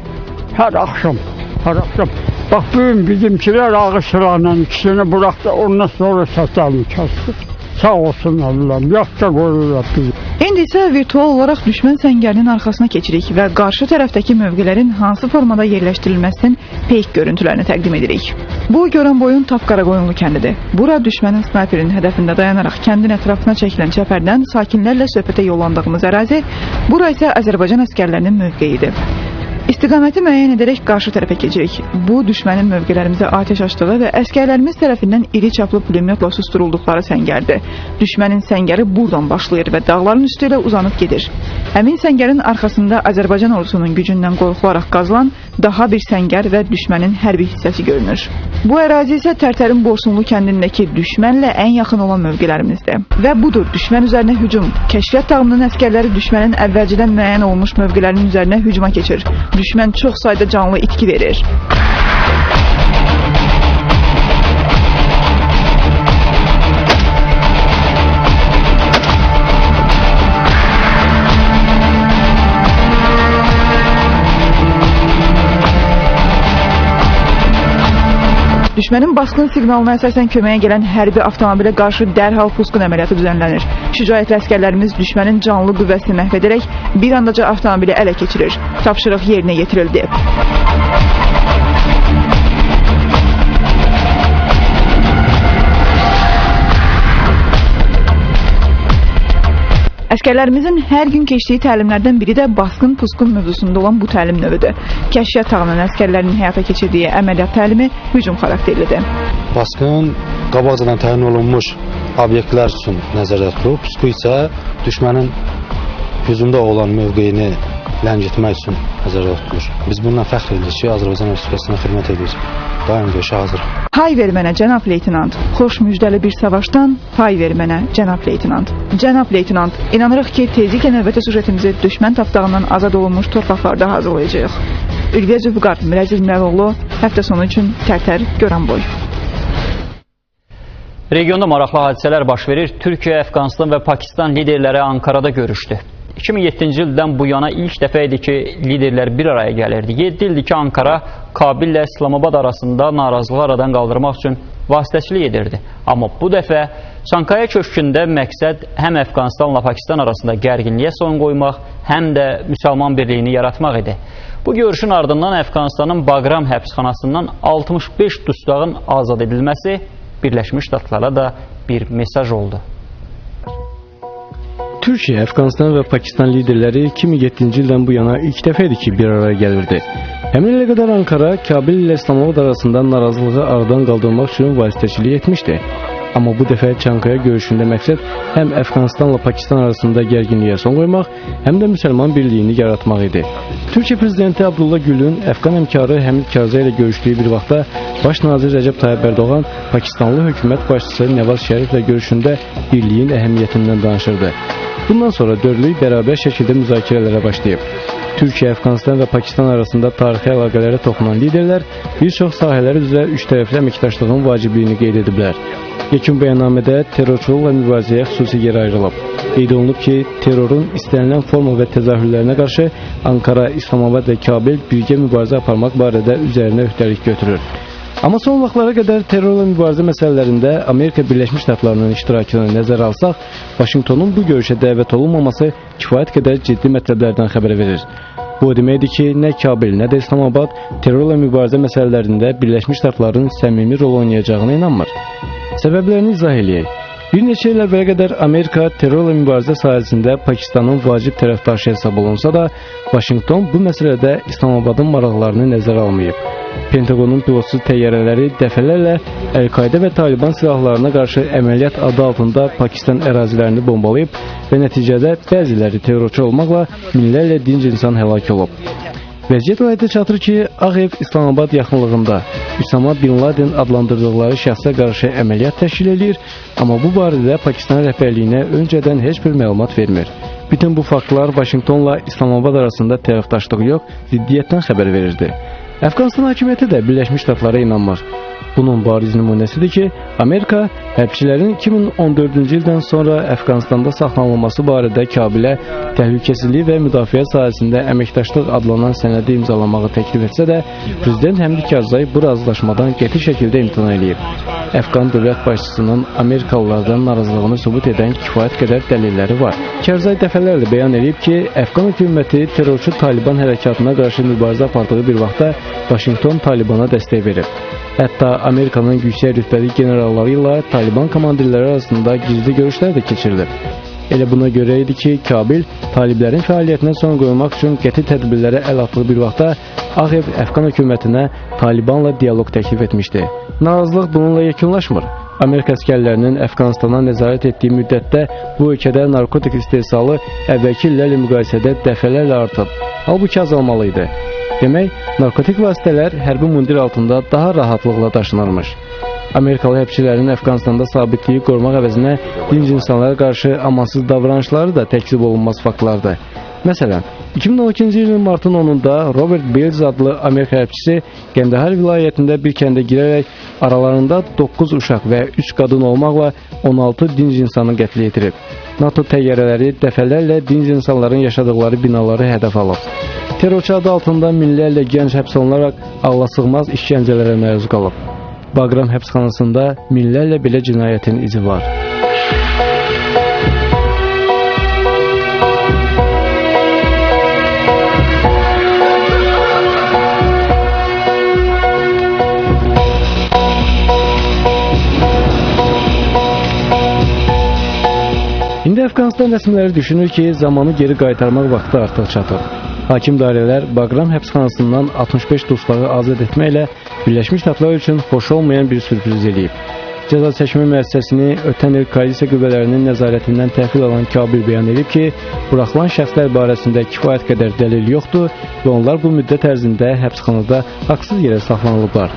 Speaker 9: Hər axşam, hər axşam. Bax, bugün bizimkilər ağır silahla ikisini buraxdı, ondan sonra səslərini kəsdi. Sağ olsun Allah'ım, yadda qoyurlar bizi.
Speaker 6: İndi isə virtual olaraq düşmən səngərinin arxasına keçirik və qarşı tərəfdəki mövqelərin hansı formada yerləşdirilməsinin peyk görüntülərini təqdim edirik. Bu, Goranboyun Tap Qaraqoyunlu kəndidir. Bura düşmənin snayperinin hədəfində dayanaraq kəndin ətrafına çəkilən çəpərdən sakinlərlə söhbətə yollandığımız ərazi, bura isə Azərbaycan əsgərlərinin mövqeyidir. İstiqaməti müəyyən edərək qarşı tərəfə keçirik. Bu, düşmənin mövqelərimizə atəş açdığı və əsgərlərimiz tərəfindən iri çaplı pulemyotla susturulduqları səngərdir. Düşmənin səngəri buradan başlayır və dağların üstü ilə uzanıb gedir. Həmin səngərin arxasında Azərbaycan ordusunun gücündən qorxularaq qazılan daha bir səngər və düşmənin hərbi hissəsi görünür. Bu ərazi isə Tərtərin Borsunlu kəndindəki düşmənlə ən yaxın olan mövqələrimizdir. Və budur düşmən üzərinə hücum. Kəşfiyyat tağımının əsgərləri düşmənin əvvəlcədən müəyyən olmuş mövqelərinin üzərinə hücuma keçir. Düşmən çox sayda canlı itki verir. Düşmənin basqın siqnalına əsasən köməyə gələn hərbi avtomobilə qarşı dərhal pusqun əməliyyatı düzənlənir. Şücaətli əsgərlərimiz düşmənin canlı qüvvəsini məhv edərək bir andaca avtomobili ələ keçirir. Tapşırıq yerinə yetirildi. Əsgərlərimizin hər gün keçdiyi təlimlərdən biri də basqın pusqun mövzusunda olan bu təlim növüdür. Kəşfiyyat tağının əsgərlərinin həyata keçirdiyi əməliyyat təlimi hücum xarakterlidir.
Speaker 10: Basqın qabaqcadan təyin olunmuş obyektlər üçün nəzərdə tutulub, pusqu isə düşmənin hücumda olan mövqeyini ləngitmək üçün nəzərdə tutulur. Biz bundan fəxr edirik ki, Azərbaycan Respublikasına xidmət edirik. Daim döyüşə hazırıq.
Speaker 6: Hay ver mənə, cənab leytenant. Xoş müjdəli bir savaşdan pay ver mənə, cənab leytenant. Cənab leytenant, inanırıq ki, tezliklə növbəti süjetimizi düşmən tapdağından azad olunmuş torpaqlarda hazırlayacağıq. Ülviyə Zülfüqar, Mirəziz Miralıoğlu, həftə sonu üçün Tərtər, Goranboy.
Speaker 1: Regionda maraqlı hadisələr baş verir. Türkiyə, Əfqanistan və Pakistan liderləri Ankarada görüşdü. 2007-ci ildən bu yana ilk dəfə idi ki, liderlər bir araya gəlirdi. 7 ildir ki, Ankara Kabillə İslamabad arasında narazılığı aradan qaldırmaq üçün vasitəçilik edirdi. Amma bu dəfə Çankaya köşkündə məqsəd həm Əfqanistanla Pakistan arasında gərginliyə son qoymaq, həm də müsəlman birliyini yaratmaq idi. Bu görüşün ardından Əfqanistanın Baqram həbsxanasından 65 dustağın azad edilməsi Birləşmiş Ştatlara da bir mesaj oldu.
Speaker 11: Türkiyə, Əfqanistan və Pakistan liderləri 2007-ci ildən bu yana ilk dəfə idi ki, bir araya gəlirdi. Həmin ilə qədər Ankara, Kabil ilə İslamabad arasında narazılığı aradan qaldırmaq üçün vasitəçilik etmişdi. Amma bu dəfə Çankaya görüşündə məqsəd həm Əfqanistanla Pakistan arasında gərginliyə son qoymaq, həm də müsəlman birliyini yaratmaq idi. Türkiyə prezidenti Abdullah Gülün Əfqan həmkarı Həmid Karzai ilə görüşdüyü bir vaxtda Baş nazir Rəcəb Tayyip Erdoğan Pakistanlı hökumət başçısı Nəvaz Şəriflə görüşündə birliyin əhəmiyyətindən danışırdı. Bundan sonra dörtlük bərabər şəkildə müzakirələrə başlayıb. Türkiyə, Əfqanistan və Pakistan arasında tarixi əlaqələrə toxunan liderlər bir çox sahələr üzrə üç tərəfli əməkdaşlığın vacibliyini qeyd ediblər. Yekun bəyannamədə terrorçuluqla mübarizəyə xüsusi yer ayrılıb. Qeyd olunub ki, terrorun istənilən forma və təzahürlərinə qarşı Ankara, İslamabad və Kabil birgə mübarizə aparmaq barədə üzərinə öhdəlik götürür. Amma son vaxtlara qədər terrorla mübarizə məsələlərində Amerika Birləşmiş Ştatlarının iştirakını nəzərə alsaq, Vaşinqtonun bu görüşə dəvət olunmaması kifayət qədər ciddi mətləblərdən xəbər verir. Bu o deməkdir ki, nə Kabil, nə də İslamabad terrorla mübarizə məsələlərində Birləşmiş Ştatların səmimi rol oynayacağına inanmır. Səbəblərini izah eləyək. Bir neçə il əvvələ qədər Amerika terrorla mübarizə sahəsində Pakistanın vacib tərəfdaşı hesab olunsa da, Vaşinqton bu məsələdə İslamabadın maraqlarını nəzərə almayıb. Pentaqonun pilotsuz təyyarələri dəfələrlə Əl-Qaidə və Taliban silahlarına qarşı əməliyyat adı altında Pakistan ərazilərini bombalayıb və nəticədə bəziləri terrorçu olmaqla minlərlə dinc insan həlak olub. Vəziyyət o həddə çatır ki, Ağ Ev İslamabad yaxınlığında Üsama bin Laden adlandırdıqları şəxsə qarşı əməliyyat təşkil eləyir, amma bu barədə Pakistan rəhbərliyinə öncədən heç bir məlumat vermir. Bütün bu faktlar Vaşinqtonla İslamabad arasında tərəfdaşlıq yox, ziddiyyətdən xəbər verirdi. Əfqanistan hakimiyyəti də Birləşmiş Ştatlara inanmır. Bunun bariz nümunəsidir ki, Amerika hərbçilərin 2014-cü ildən sonra Əfqanistanda saxlanılması barədə Kabilə təhlükəsizlik və müdafiə sahəsində əməkdaşlıq adlanan sənədi imzalamağı təklif etsə də, Prezident Həmid Karzai bu razılaşmadan qəti şəkildə imtina eləyib. Əfqan dövlət başçısının Amerikalılardan narazılığını sübut edən kifayət qədər dəlilləri var. Karzai dəfələrlə bəyan eləyib ki, Əfqan hökuməti terrorçu Taliban hərəkatına qarşı mübarizə apardığı bir vaxtda Vaşinqton Talibana dəstək verib. Hətta Amerikanın yüksək rütbəli generalları ilə Taliban komandirləri arasında gizli görüşlər də keçirilib. Elə buna görə idi ki, Kabil taliblərin fəaliyyətinə son qoymaq üçün qəti tədbirlərə əl atdığı bir vaxtda Ağ Ev Əfqan hökumətinə Talibanla dialoq təklif etmişdi. Narazılıq bununla yekunlaşmır. Amerika əsgərlərinin Əfqanistana nəzarət etdiyi müddətdə bu ölkədə narkotik istehsalı əvvəlki illərlə müqayisədə dəfələrlə artıb. Halbuki azalmalı idi. Demək, narkotik vasitələr hərbi mundir altında daha rahatlıqla daşınırmış. Amerikalı hərbçilərin Əfqanistanda sabitliyi qorumaq əvəzinə dinc insanlara qarşı amansız davranışları da təkzib olunmaz faktlardır. Məsələn, 2012-ci ilin martın 10-da Robert Bills adlı Amerika hərbçisi Qəndəhar vilayətində bir kəndə girərək aralarında 9 uşaq və 3 qadın olmaqla 16 dinc insanı qətl yetirib. NATO təyyarələri dəfələrlə dinc insanların yaşadıkları binaları hədəf alıb. Terrorçu adı altında minlərlə gənc həbs olunaraq ağlasığmaz işgəncələrə məruz qalıb. Baqram həbsxanasında minlərlə belə cinayətin izi var. İndi Əfqanistan rəsmiləri düşünür ki, zamanı geri qaytarmaq vaxtı artıq çatıb. Hakim dairələr Baqram həbsxanasından 65 dustaqı azad etməklə Birləşmiş Ştatlar üçün xoş olmayan bir sürpriz eləyib. Cəza çəkmə müəssisəsini ötən il koalisiya qüvvələrinin nəzarətindən təhvil alan Kabil bəyan edib ki, buraxılan şəxslər barəsində kifayət qədər dəlil yoxdur və onlar bu müddət ərzində həbsxanada haqsız yerə saxlanılıblar.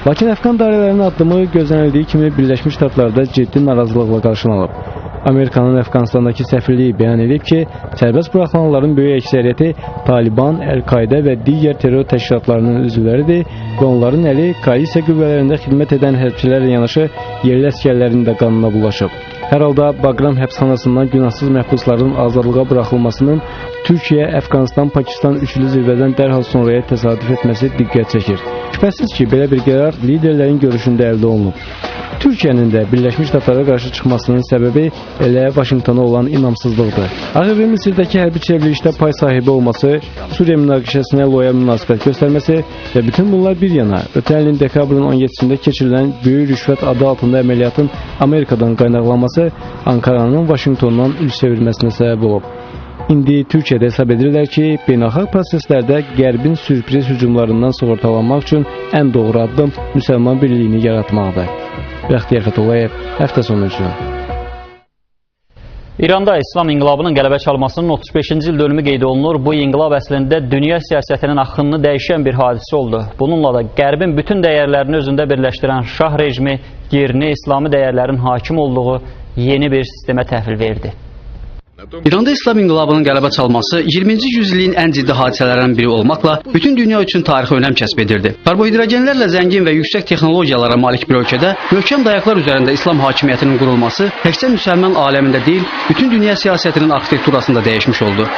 Speaker 11: Lakin Əfqan dairələrinin addımı gözlənildiyi kimi Birləşmiş Ştatlarda ciddi narazılıqla qarşılanıb. Amerikanın Əfqanistandakı səfirliyi bəyan edib ki, sərbəst buraxılanların böyük əksəriyyəti Taliban, Əl-Qaidə və digər terror təşkilatlarının üzvləridir və onların əli koalisiya qüvvələrində xidmət edən hərbçilərlə yanaşı yerli əsgərlərin də qanına bulaşıb. Hər halda Baqram həbsxanasından günahsız məhbusların azadlığa buraxılmasının Türkiyə, Əfqanistan, Pakistan üçlü zirvədən dərhal sonraya təsadüf etməsi diqqət çəkir. Şübhəsiz ki, belə bir qərar liderlərin görüşündə əldə olunub. Türkiyənin də Birləşmiş Ştatlara qarşı çıxmasının səbəbi elə Vaşinqtona olan inamsızlıqdır. Ağ Evin Misirdəki hərbi çevrilişdə pay sahibi olması, Suriya münaqişəsinə loyal münasibət göstərməsi və bütün bunlar bir yana, ötən ilin dekabrın 17-sində keçirilən böyük rüşvət adı altında əməliyyatın Amerikadan qaynaqlanması Ankaranın Vaşinqtondan üz çevirməsinə səbəb olub. İndi Türkiyədə hesab edirlər ki, beynəlxalq proseslərdə Qərbin sürpriz hücumlarından sığortalanmaq üçün ən doğru addım müsəlman birliyini yaratmaqdır. Bəxtiyar Fətullayev, həftə sonu üçün.
Speaker 1: İranda İslam inqilabının qələbə çalmasının 35-ci il dönümü qeyd olunur. Bu inqilab əslində dünya siyasətinin axınını dəyişən bir hadisə oldu. Bununla da Qərbin bütün dəyərlərini özündə birləşdirən şah rejimi yerini İslami dəyərlərin hakim olduğu yeni bir sistemə təhvil verdi.
Speaker 2: İranda İslam inqilabının qələbə çalması 20-ci yüzilliyin ən ciddi hadisələrindən biri olmaqla bütün dünya üçün tarixi önəm kəsb edirdi. Karbohidrogenlərlə zəngin və yüksək texnologiyalara malik bir ölkədə möhkəm dayaqlar üzərində İslam hakimiyyətinin qurulması təkcə müsəlman aləmində deyil, bütün dünya siyasətinin arxitekturasında dəyişmiş oldu.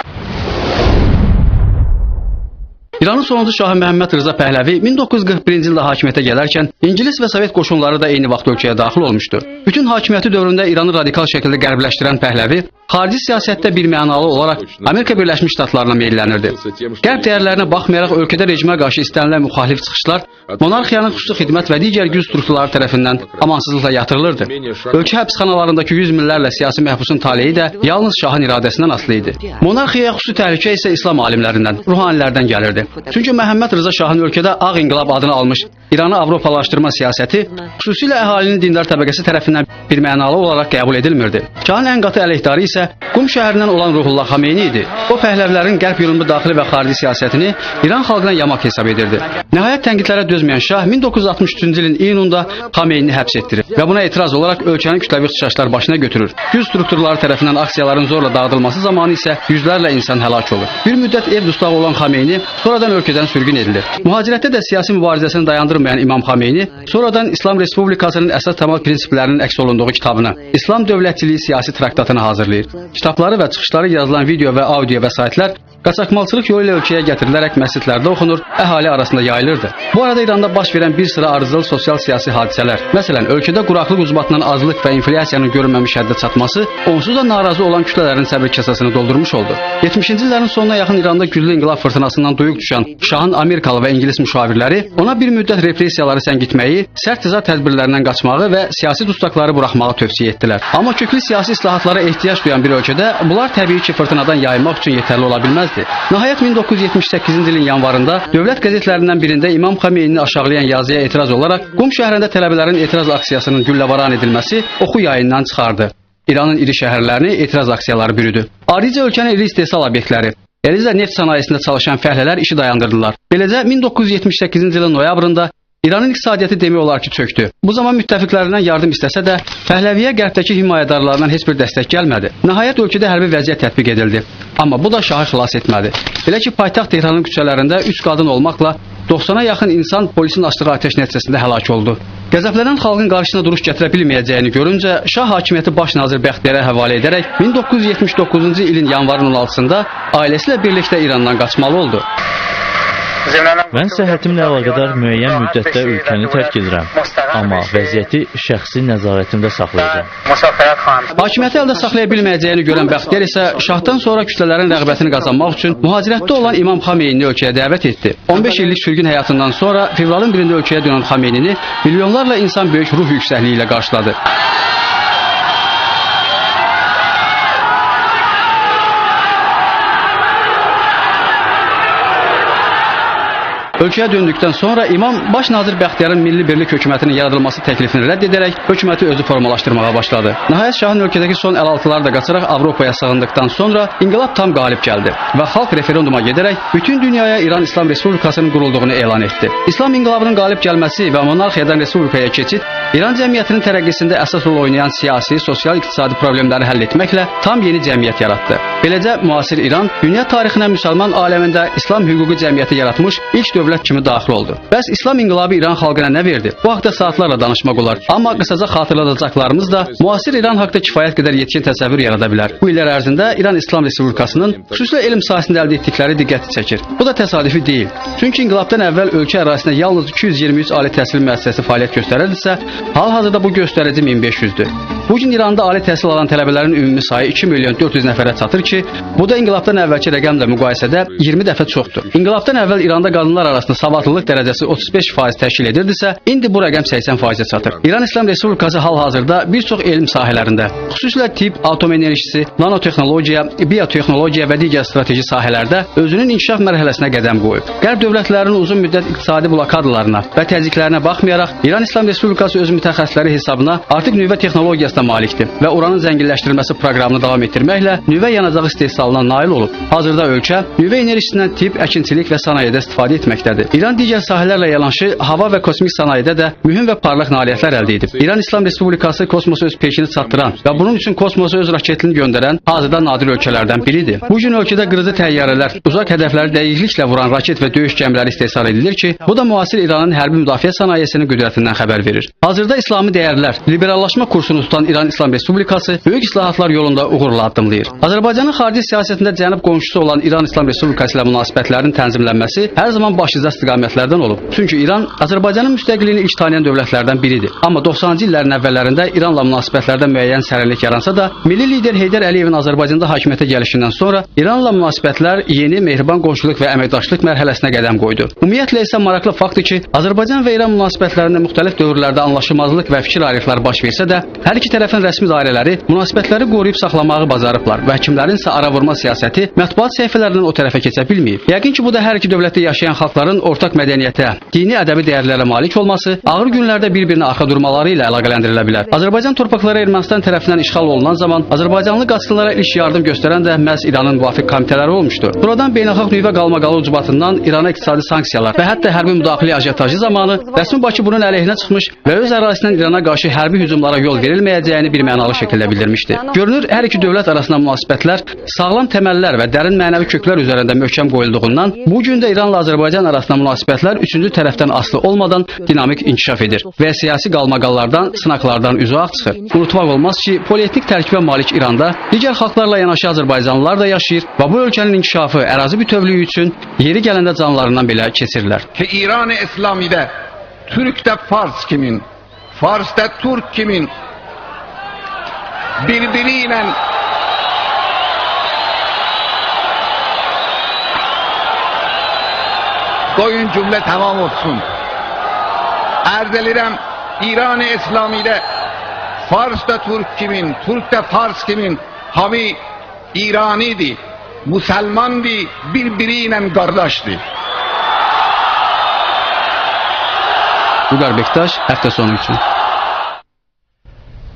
Speaker 2: İranın sonuncu şahı Məhəmməd Rıza Pəhləvi 1941-ci ildə hakimiyyətə gələrkən İngilis və Sovet qoşunları da eyni vaxt ölkəyə daxil olmuşdu. Bütün hakimiyyəti dövründə İranı radikal şəkildə qərbləşdirən Pəhləvi xarici siyasətdə bir mənalı olaraq Amerika Birləşmiş Ştatlarına meyllənirdi. Qərb dəyərlərinə baxmayaraq ölkədə rejimə qarşı istənilən müxalif çıxışlar monarxiyanın xüsusi xidmət və digər güc strukturları tərəfindən amansızlıqla yatırılırdı. Ölkə həbsxanalarındakı yüz minlərlə siyasi məhbusun taleyi də yalnız şahın iradəsindən asılı idi. Monarxiyaya xüsusi təhlükə isə İslam alimlərindən, ruhanilərdən gəlirdi. Çünki Məhəmməd Rıza Şahın ölkədə Ağ İnqilab adını almış İranı Avropalaşdırma siyasəti xüsusilə əhalinin dindar təbəqəsi tərəfindən bir mənalı olaraq qəbul edilmirdi. Şahın ən qatı əleyhdarı isə Qum şəhərindən olan Ruhullah Xameyni idi. O Pəhləvlərin qərb yönümlü daxili və xarici siyasətini İran xalqına yamaq hesab edirdi. Nəhayət tənqidlərə dözməyən şah 1963-cü ilin iyununda Xameynini həbs etdirir və buna etiraz olaraq ölkənin kütləvi ixtişaşlar başına götürür. Güc strukturları tərəfindən aksiyaların zorla dağıdılması zamanı isə yüzlərlə insan həlak olur. Bir müddət ev dustağı olan Xameyni sonradan ölkədən sürgün edilir. Mühacirətdə də siyasi mübarizəsini dayandırmayan çatdırmayan İmam Xomeyni sonradan İslam Respublikasının əsas təməl prinsiplərinin əks olunduğu kitabını, İslam Dövlətçiliyi siyasi traktatını hazırlayır. Kitabları və çıxışları yazılan video və audio vəsaitlər qaçaqmalçılıq yolu ilə ölkəyə gətirilərək məscidlərdə oxunur, əhali arasında yayılırdı. Bu arada İranda baş verən bir sıra arızalı sosial-siyasi hadisələr, məsələn, ölkədə quraqlıq ucbatından azlıq və inflyasiyanın görünməmiş həddə çatması onsuz da narazı olan kütlələrin səbir kasasını doldurmuş oldu. 70-ci illərin sonuna yaxın İranda güclü inqilab fırtınasından duyuq düşən Şahın Amerikalı və İngilis müşavirləri ona bir müddət repressiyaları səngitməyi, sərt cəza tədbirlərindən qaçmağı və siyasi dustaqları buraxmağı tövsiyə etdilər. Amma köklü siyasi islahatlara ehtiyac duyan bir ölkədə bunlar təbii ki, fırtınadan yayınmaq üçün yetərli ola bilməzdi. Nəhayət 1978-ci ilin yanvarında dövlət qəzetlərindən birində İmam Xomeynini aşağılayan yazıya etiraz olaraq Qum şəhərində tələbələrin etiraz aksiyasının gülləbaran edilməsi oxu yayından çıxardı. İranın iri şəhərlərini etiraz aksiyaları bürüdü. Ayrıca ölkənin iri istehsal obyektləri, eləcə neft sənayesində çalışan fəhlələr işi dayandırdılar. Beləcə 1978-ci ilin noyabrında İranın iqtisadiyyatı demək olar ki, çökdü. Bu zaman müttəfiqlərindən yardım istəsə də, Pəhləviyə qərbdəki himayədarlarından heç bir dəstək gəlmədi. Nəhayət ölkədə hərbi vəziyyət tətbiq edildi. Amma bu da şahı xilas etmədi. Belə ki, paytaxt Tehranın küçələrində 3 qadın olmaqla 90-a yaxın insan polisin açdığı atəş nəticəsində həlak oldu. Qəzəblənən xalqın qarşısına duruş gətirə bilməyəcəyini görüncə, Şah hakimiyyəti baş nazir Bəxtiyara həvalə edərək 1979-cu ilin yanvarın 16-sında ailəsi ilə birlikdə İrandan qaçmalı oldu.
Speaker 4: Mən səhhətimlə əlaqədar müəyyən müddətdə ölkəni tərk edirəm, amma vəziyyəti şəxsi nəzarətimdə saxlayacağam.
Speaker 2: Hakimiyyəti əldə saxlaya bilməyəcəyini görən Bəxtiyar isə şahdan sonra kütlələrin rəğbətini qazanmaq üçün mühacirətdə olan İmam Xomeynini ölkəyə dəvət etdi. 15 illik sürgün həyatından sonra fevralın 1-də ölkəyə dönən Xomeynini milyonlarla insan böyük ruh yüksəkliyi ilə qarşıladı. Ölkəyə döndükdən sonra İmam baş nazir Bəxtiyarın Milli Birlik hökumətinin yaradılması təklifini rədd edərək hökuməti özü formalaşdırmağa başladı. Nəhayət şahın ölkədəki son əlaltıları da qaçaraq Avropaya sığındıqdan sonra inqilab tam qalib gəldi və xalq referenduma gedərək bütün dünyaya İran İslam Respublikasının qurulduğunu elan etdi. İslam inqilabının qalib gəlməsi və monarxiyadan respublikaya keçid İran cəmiyyətinin tərəqqisində əsas rol oynayan siyasi, sosial, iqtisadi problemləri həll etməklə tam yeni cəmiyyət yaratdı. Beləcə müasir İran dünya tarixinə müsəlman aləmində İslam hüquqi cəmiyyəti yaratmış ilk dövlət kimi daxil oldu. Bəs İslam inqilabı İran xalqına nə verdi? Bu haqda saatlarla danışmaq olar. Amma qısaca xatırladacaqlarımız da müasir İran haqda kifayət qədər yetkin təsəvvür yarada bilər. Bu illər ərzində İran İslam Respublikasının xüsusilə elm sahəsində əldə etdikləri diqqəti çəkir. Bu da təsadüfi deyil. Çünki inqilabdan əvvəl ölkə ərazisində yalnız 223 ali təhsil müəssisəsi fəaliyyət göstərirdisə, hal-hazırda bu göstərici 1500-dür. Bu gün İranda ali təhsil alan tələbələrin ümumi sayı 2 milyon 400 nəfərə çatır ki, bu da inqilabdan əvvəlki rəqəmlə müqayisədə 20 dəfə çoxdur. İnqilabdan əvvəl İranda qadınlar arasında savadlılıq dərəcəsi 35% təşkil edirdisə, indi bu rəqəm 80%-ə çatır. İran İslam Respublikası hal-hazırda bir çox elm sahələrində, xüsusilə tibb, atom enerjisi, nanotexnologiya, biotexnologiya və digər strateji sahələrdə özünün inkişaf mərhələsinə qədəm qoyub. Qərb dövlətlərinin uzun müddət iqtisadi blokadalarına və təzyiqlərinə baxmayaraq, İran İslam Respublikası öz mütəxəssisləri hesabına artıq nüvə texnologiyasına malikdir və uranın zənginləşdirilməsi proqramını davam etdirməklə nüvə yanacağı istehsalına nail olub. Hazırda ölkə nüvə enerjisindən tibb, əkinçilik və sənayedə istifadə etməkdədir. İran digər sahələrlə yanaşı hava və kosmik sənayedə də mühüm və parlaq nailiyyətlər əldə edib. İran İslam Respublikası kosmosa öz peşini çatdıran və bunun üçün kosmosa öz raketini göndərən hazırda nadir ölkələrdən biridir. Bu gün ölkədə qırıcı təyyarələr, uzaq hədəfləri dəqiqliklə vuran raket və döyüş gəmiləri istehsal edilir ki, bu da müasir İranın hərbi müdafiə sənayesinin qüdrətindən xəbər verir. Hazırda İslami dəyərlər, liberallaşma kursunu tutan İran İslam Respublikası böyük islahatlar yolunda uğurla addımlayır. Azərbaycanın xarici siyasətində cənub qonşusu olan İran İslam Respublikası ilə münasibətlərin tənzimlənməsi hər zaman başlıca istiqamətlərdən olub. Çünki İran Azərbaycanın müstəqilliyini ilk tanıyan dövlətlərdən biridir. Amma 90-cı illərin əvvəllərində İranla münasibətlərdə müəyyən sərinlik yaransa da, milli lider Heydər Əliyevin Azərbaycanda hakimiyyətə gəlişindən sonra İranla münasibətlər yeni mehriban qonşuluq və əməkdaşlıq mərhələsinə qədəm qoydu. Ümumiyyətlə isə maraqlı faktdır ki, Azərbaycan və İran münasibətlərində müxtəlif dövrlərdə anlaşılmazlıq və fikir ayrılıqları baş versə də, hər iki tərəfin rəsmi dairələri münasibətləri qoruyub saxlamağı bacarıblar və həkimlərin isə ara vurma siyasəti mətbuat səhifələrindən o tərəfə keçə bilməyib. Yəqin ki, bu da hər iki dövlətdə yaşayan xalqların ortaq mədəniyyətə, dini ədəbi dəyərlərə malik olması, ağır günlərdə bir-birinə arxa durmaları ilə əlaqələndirilə bilər. Azərbaycan torpaqları Ermənistan tərəfindən işğal olunan zaman Azərbaycanlı qaçqınlara ilk yardım göstərən də məhz İranın müvafiq komitələri olmuşdu. Buradan beynəlxalq nüvə qalmaqalı ucbatından İrana iqtisadi sanksiyalar və hətta hərbi müdaxilə ajotajı zamanı rəsmi Bakı bunun əleyhinə çıxmış və öz ərazisindən İrana qarşı hərbi hücumlara yol verilməyəcəyini birmənalı şəkildə bildirmişdi. Görünür, hər iki dövlət arasında münasibətlər sağlam təməllər və dərin mənəvi köklər üzərində möhkəm qoyulduğundan bu gün də İranla Azərbaycan arasında arasında münasibətlər üçüncü tərəfdən asılı olmadan dinamik inkişaf edir və siyasi qalmaqallardan, sınaqlardan üzü ağ çıxır. Unutmaq olmaz ki, polietnik tərkibə malik İranda digər xalqlarla yanaşı azərbaycanlılar da yaşayır və bu ölkənin inkişafı, ərazi bütövlüyü üçün yeri gələndə canlarından belə keçirlər.
Speaker 5: Ki İran İslamidə Türk də Fars kimin, Fars da Türk kimin birbiri ilə qoyun cümlə tamam olsun. Ərz elirəm, İran İslamidə Fars da Türk kimin, Türk də Fars kimin hamı İranidir, müsəlmandır, bir-biri ilə qardaşdır.
Speaker 2: Vüqar Bektaş, həftə sonu üçün.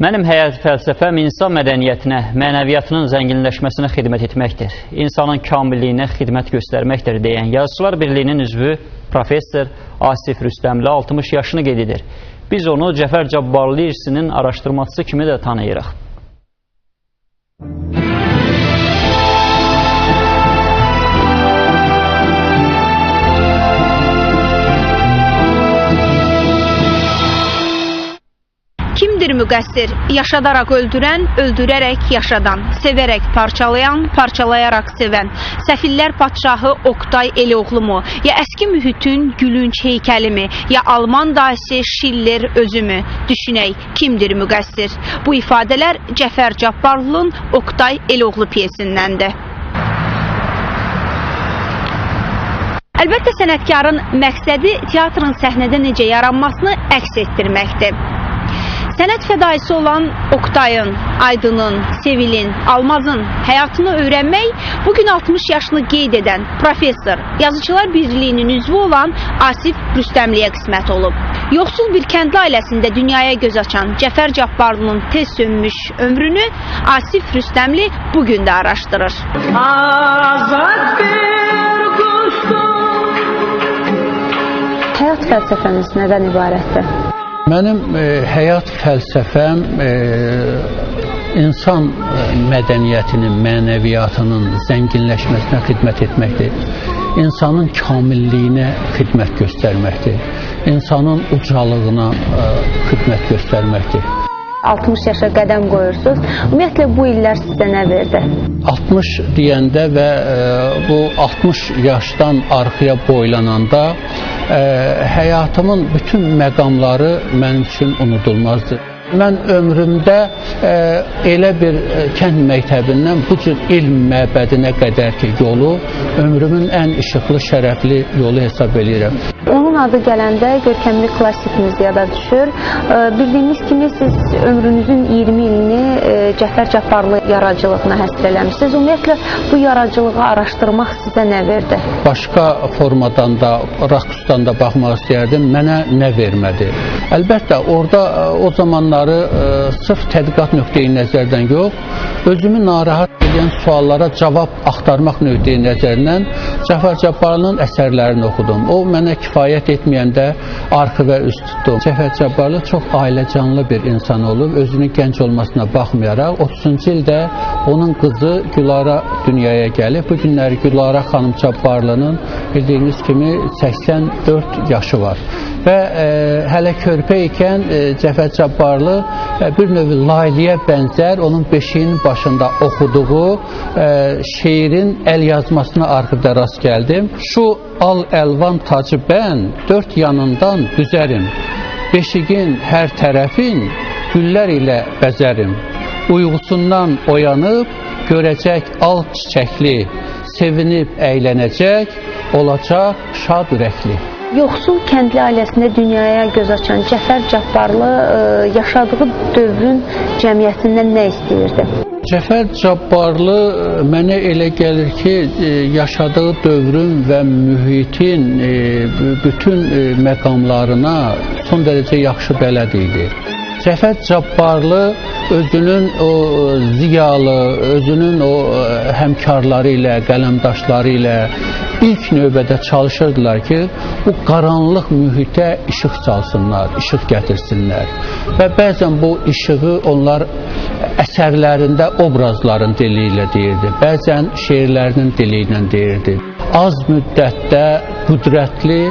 Speaker 1: Mənim həyat fəlsəfəm insan mədəniyyətinə, mənəviyyatının zənginləşməsinə xidmət etməkdir. İnsanın kamilliyinə xidmət göstərməkdir deyən Yazıçılar Birliyinin üzvü professor Asif Rüstəmli 60 yaşını qeyd edir. Biz onu Cəfər Cabbarlı irsinin araşdırmaçısı kimi də tanıyırıq.
Speaker 12: Kimdir müqəssir? Yaşadaraq öldürən, öldürərək yaşadan, sevərək parçalayan, parçalayaraq sevən, Səfillər padşahı Oqtay Eloğlu mu? Ya əski mühitin gülünc heykəli mi? Ya Alman dahisi Schiller özü mü? Düşünək, kimdir müqəssir? Bu ifadələr Cəfər Cabbarlının Oqtay Eloğlu pyesindəndir. Əlbəttə sənətkarın məqsədi teatrın səhnədə necə yaranmasını əks etdirməkdir. Sənət fədaisi olan Oqtayın, Aydının, Sevilin, Almazın həyatını öyrənmək bugün 60 yaşını qeyd edən professor, Yazıçılar Birliyinin üzvü olan Asif Rüstəmliyə qismət olub. Yoxsul bir kəndli ailəsində dünyaya göz açan Cəfər Cabbarlının tez sönmüş ömrünü Asif Rüstəmli bugün də araşdırır.
Speaker 13: Azad bir quşdur.
Speaker 12: Həyat fəlsəfəniz nədən ibarətdir?
Speaker 14: Mənim həyat fəlsəfəm insan mədəniyyətinin, mənəviyyatının zənginləşməsinə xidmət etməkdir. İnsanın kamilliyinə xidmət göstərməkdir. İnsanın ucalığına xidmət göstərməkdir.
Speaker 12: 60 yaşa qədəm qoyursunuz. Ümumiyyətlə, bu illər sizə nə verdi?
Speaker 14: 60 deyəndə və bu 60 yaşdan arxaya boylananda həyatımın bütün məqamları mənim üçün unudulmazdır. Mən ömrümdə elə bir kənd məktəbindən bu cür elm məbədinə qədər ki yolu ömrümün ən işıqlı, şərəfli yolu hesab eləyirəm.
Speaker 12: Onun adı gələndə görkəmli klassikimiz yada düşür. Bildiyimiz kimi siz ömrünüzün 20 ilini Cəfər Cabbarlı yaradıcılığına həsr eləmişsiniz. Ümumiyyətlə, bu yaradıcılığı araşdırmaq sizə nə verdi?
Speaker 14: Başqa formadan da, rakusdan da baxmaq istəyərdim. Mənə nə vermədi? Əlbəttə, orada o zamanlar sırf tədqiqat nöqteyi nəzərdən yox, özümü narahat edən suallara cavab axtarmaq nöqteyi nəzərindən Cəfər Cabbarlının əsərlərini oxudum. O mənə kifayət etməyəndə arxivə üz tutdum. Cəfər Cabbarlı çox ailəcanlı bir insan olub, özünün gənc olmasına baxmayaraq 30-cu ildə onun qızı Gülara dünyaya gəlib. Bu günləri Gülara xanım Cabbarlının bildiyiniz kimi 84 yaşı var. Və hələ körpə ikən Cəfər Cabbarlı bir növ layliyə bənzər onun beşiyinin başında oxuduğu şeirin əl yazmasına arxivdə rast gəldim. Şu al əlvan tacı bən dörd yanından düzərim, beşiğin hər tərəfin güllər ilə bəzərim. Uyğusundan oyanıb görəcək al çiçəkli, sevinib əylənəcək, olacaq şad ürəkli.
Speaker 12: Yoxsul kəndli ailəsində dünyaya göz açan Cəfər Cabbarlı yaşadığı dövrün cəmiyyətindən nə istəyirdi?
Speaker 14: Cəfər Cabbarlı mənə elə gəlir ki, yaşadığı dövrün və mühitin bütün məqamlarına son dərəcə yaxşı bələd idi. Cəfər Cabbarlı özünün o ziyalı, özünün o həmkarları ilə, qələmdaşları ilə ilk növbədə çalışırdılar ki, bu qaranlıq mühitə işıq salsınlar, işıq gətirsinlər. Və bəzən bu işığı onlar əsərlərində obrazların dili ilə deyirdi, bəzən şeirlərinin dili ilə deyirdi. Az müddətdə qüdrətli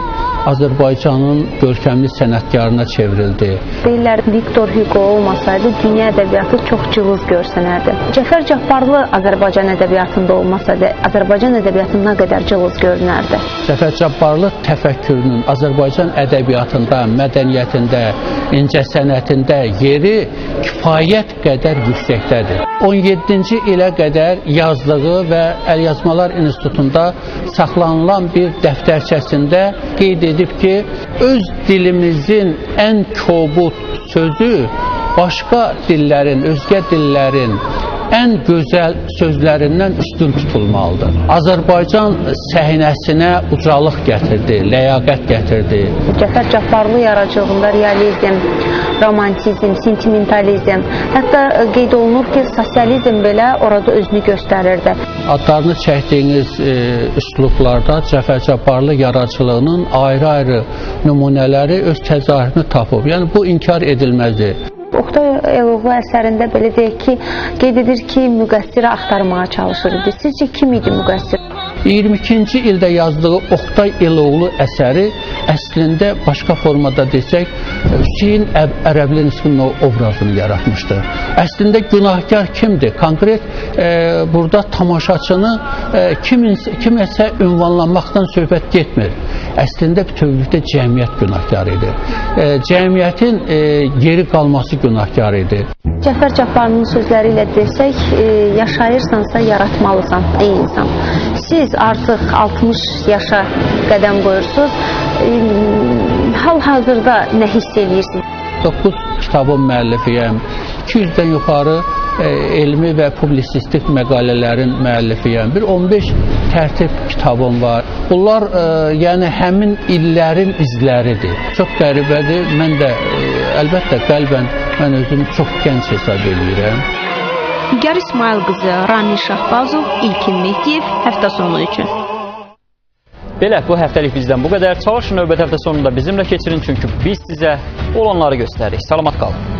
Speaker 14: Azərbaycanın görkəmli sənətkarına çevrildi.
Speaker 12: Deyirlər, Viktor Hugo olmasaydı dünya ədəbiyyatı çox cılız görsənərdi. Cəfər Cabbarlı Azərbaycan ədəbiyyatında olmasaydı, Azərbaycan ədəbiyyatı nə qədər cılız görünərdi?
Speaker 14: Cəfər Cabbarlı təfəkkürünün Azərbaycan ədəbiyyatında, mədəniyyətində, incəsənətində yeri kifayət qədər yüksəkdədir. 17-ci ilə qədər yazdığı və Əlyazmalar İnstitutunda saxlanılan bir dəftərçəsində qeyd edib ki, öz dilimizin ən kobud sözü başqa dillərin, özgə dillərin ən gözəl sözlərindən üstün tutulmalıdır. Azərbaycan səhnəsinə ucalıq gətirdi, ləyaqət gətirdi.
Speaker 12: Cəfər Cabbarlı yaradıcılığında realizm, romantizm, sentimentalizm, hətta qeyd olunur ki, sosializm belə orada özünü göstərirdi.
Speaker 14: Adlarını çəkdiyiniz üslublarda Cəfər Cabbarlı yaradıcılığının ayrı-ayrı nümunələri öz təzahürünü tapıb. Yəni bu inkar edilməzdir.
Speaker 12: Oqtay Eloğlu əsərində belə deyək ki, qeyd edir ki, müqəssiri axtarmağa çalışır idi. Sizcə kim idi müqəssir?
Speaker 14: 22-ci ildə yazdığı Oqtay Eloğlu əsəri əslində başqa formada desək, Hüseyn Ərəblinin obrazını yaratmışdı. Əslində günahkar kimdir? Konkret burada tamaşaçını kiməsə ünvanlanmaqdan söhbət getmir. Əslində bütövlükdə cəmiyyət günahkar idi. Cəmiyyətin geri qalması günahkar idi.
Speaker 12: Cəfər Cabbarlının sözləri ilə desək, yaşayırsansa yaratmalısan, ey insan. Siz artıq 60 yaşa qədəm qoyursunuz. Hal-hazırda nə hiss edirsiniz?
Speaker 14: 9 kitabın müəllifiyəm. 200-dən yuxarı elmi və publisistik məqalələrin müəllifiyəm. Bir 15 tərtib kitabım var. Bunlar yəni həmin illərin izləridir. Çox qəribədir. Mən də əlbəttə qəlbən mən özümü çox gənc hesab eləyirəm.
Speaker 12: Nigar İsmail qızı, Ramil Şahbazov, İlkin Mehdiyev, həftə sonu üçün.
Speaker 1: Belə, bu həftəlik bizdən bu qədər. Çalışın növbəti həftə sonunda bizimlə keçirin, çünki biz sizə olanları göstəririk. Salamat qalın.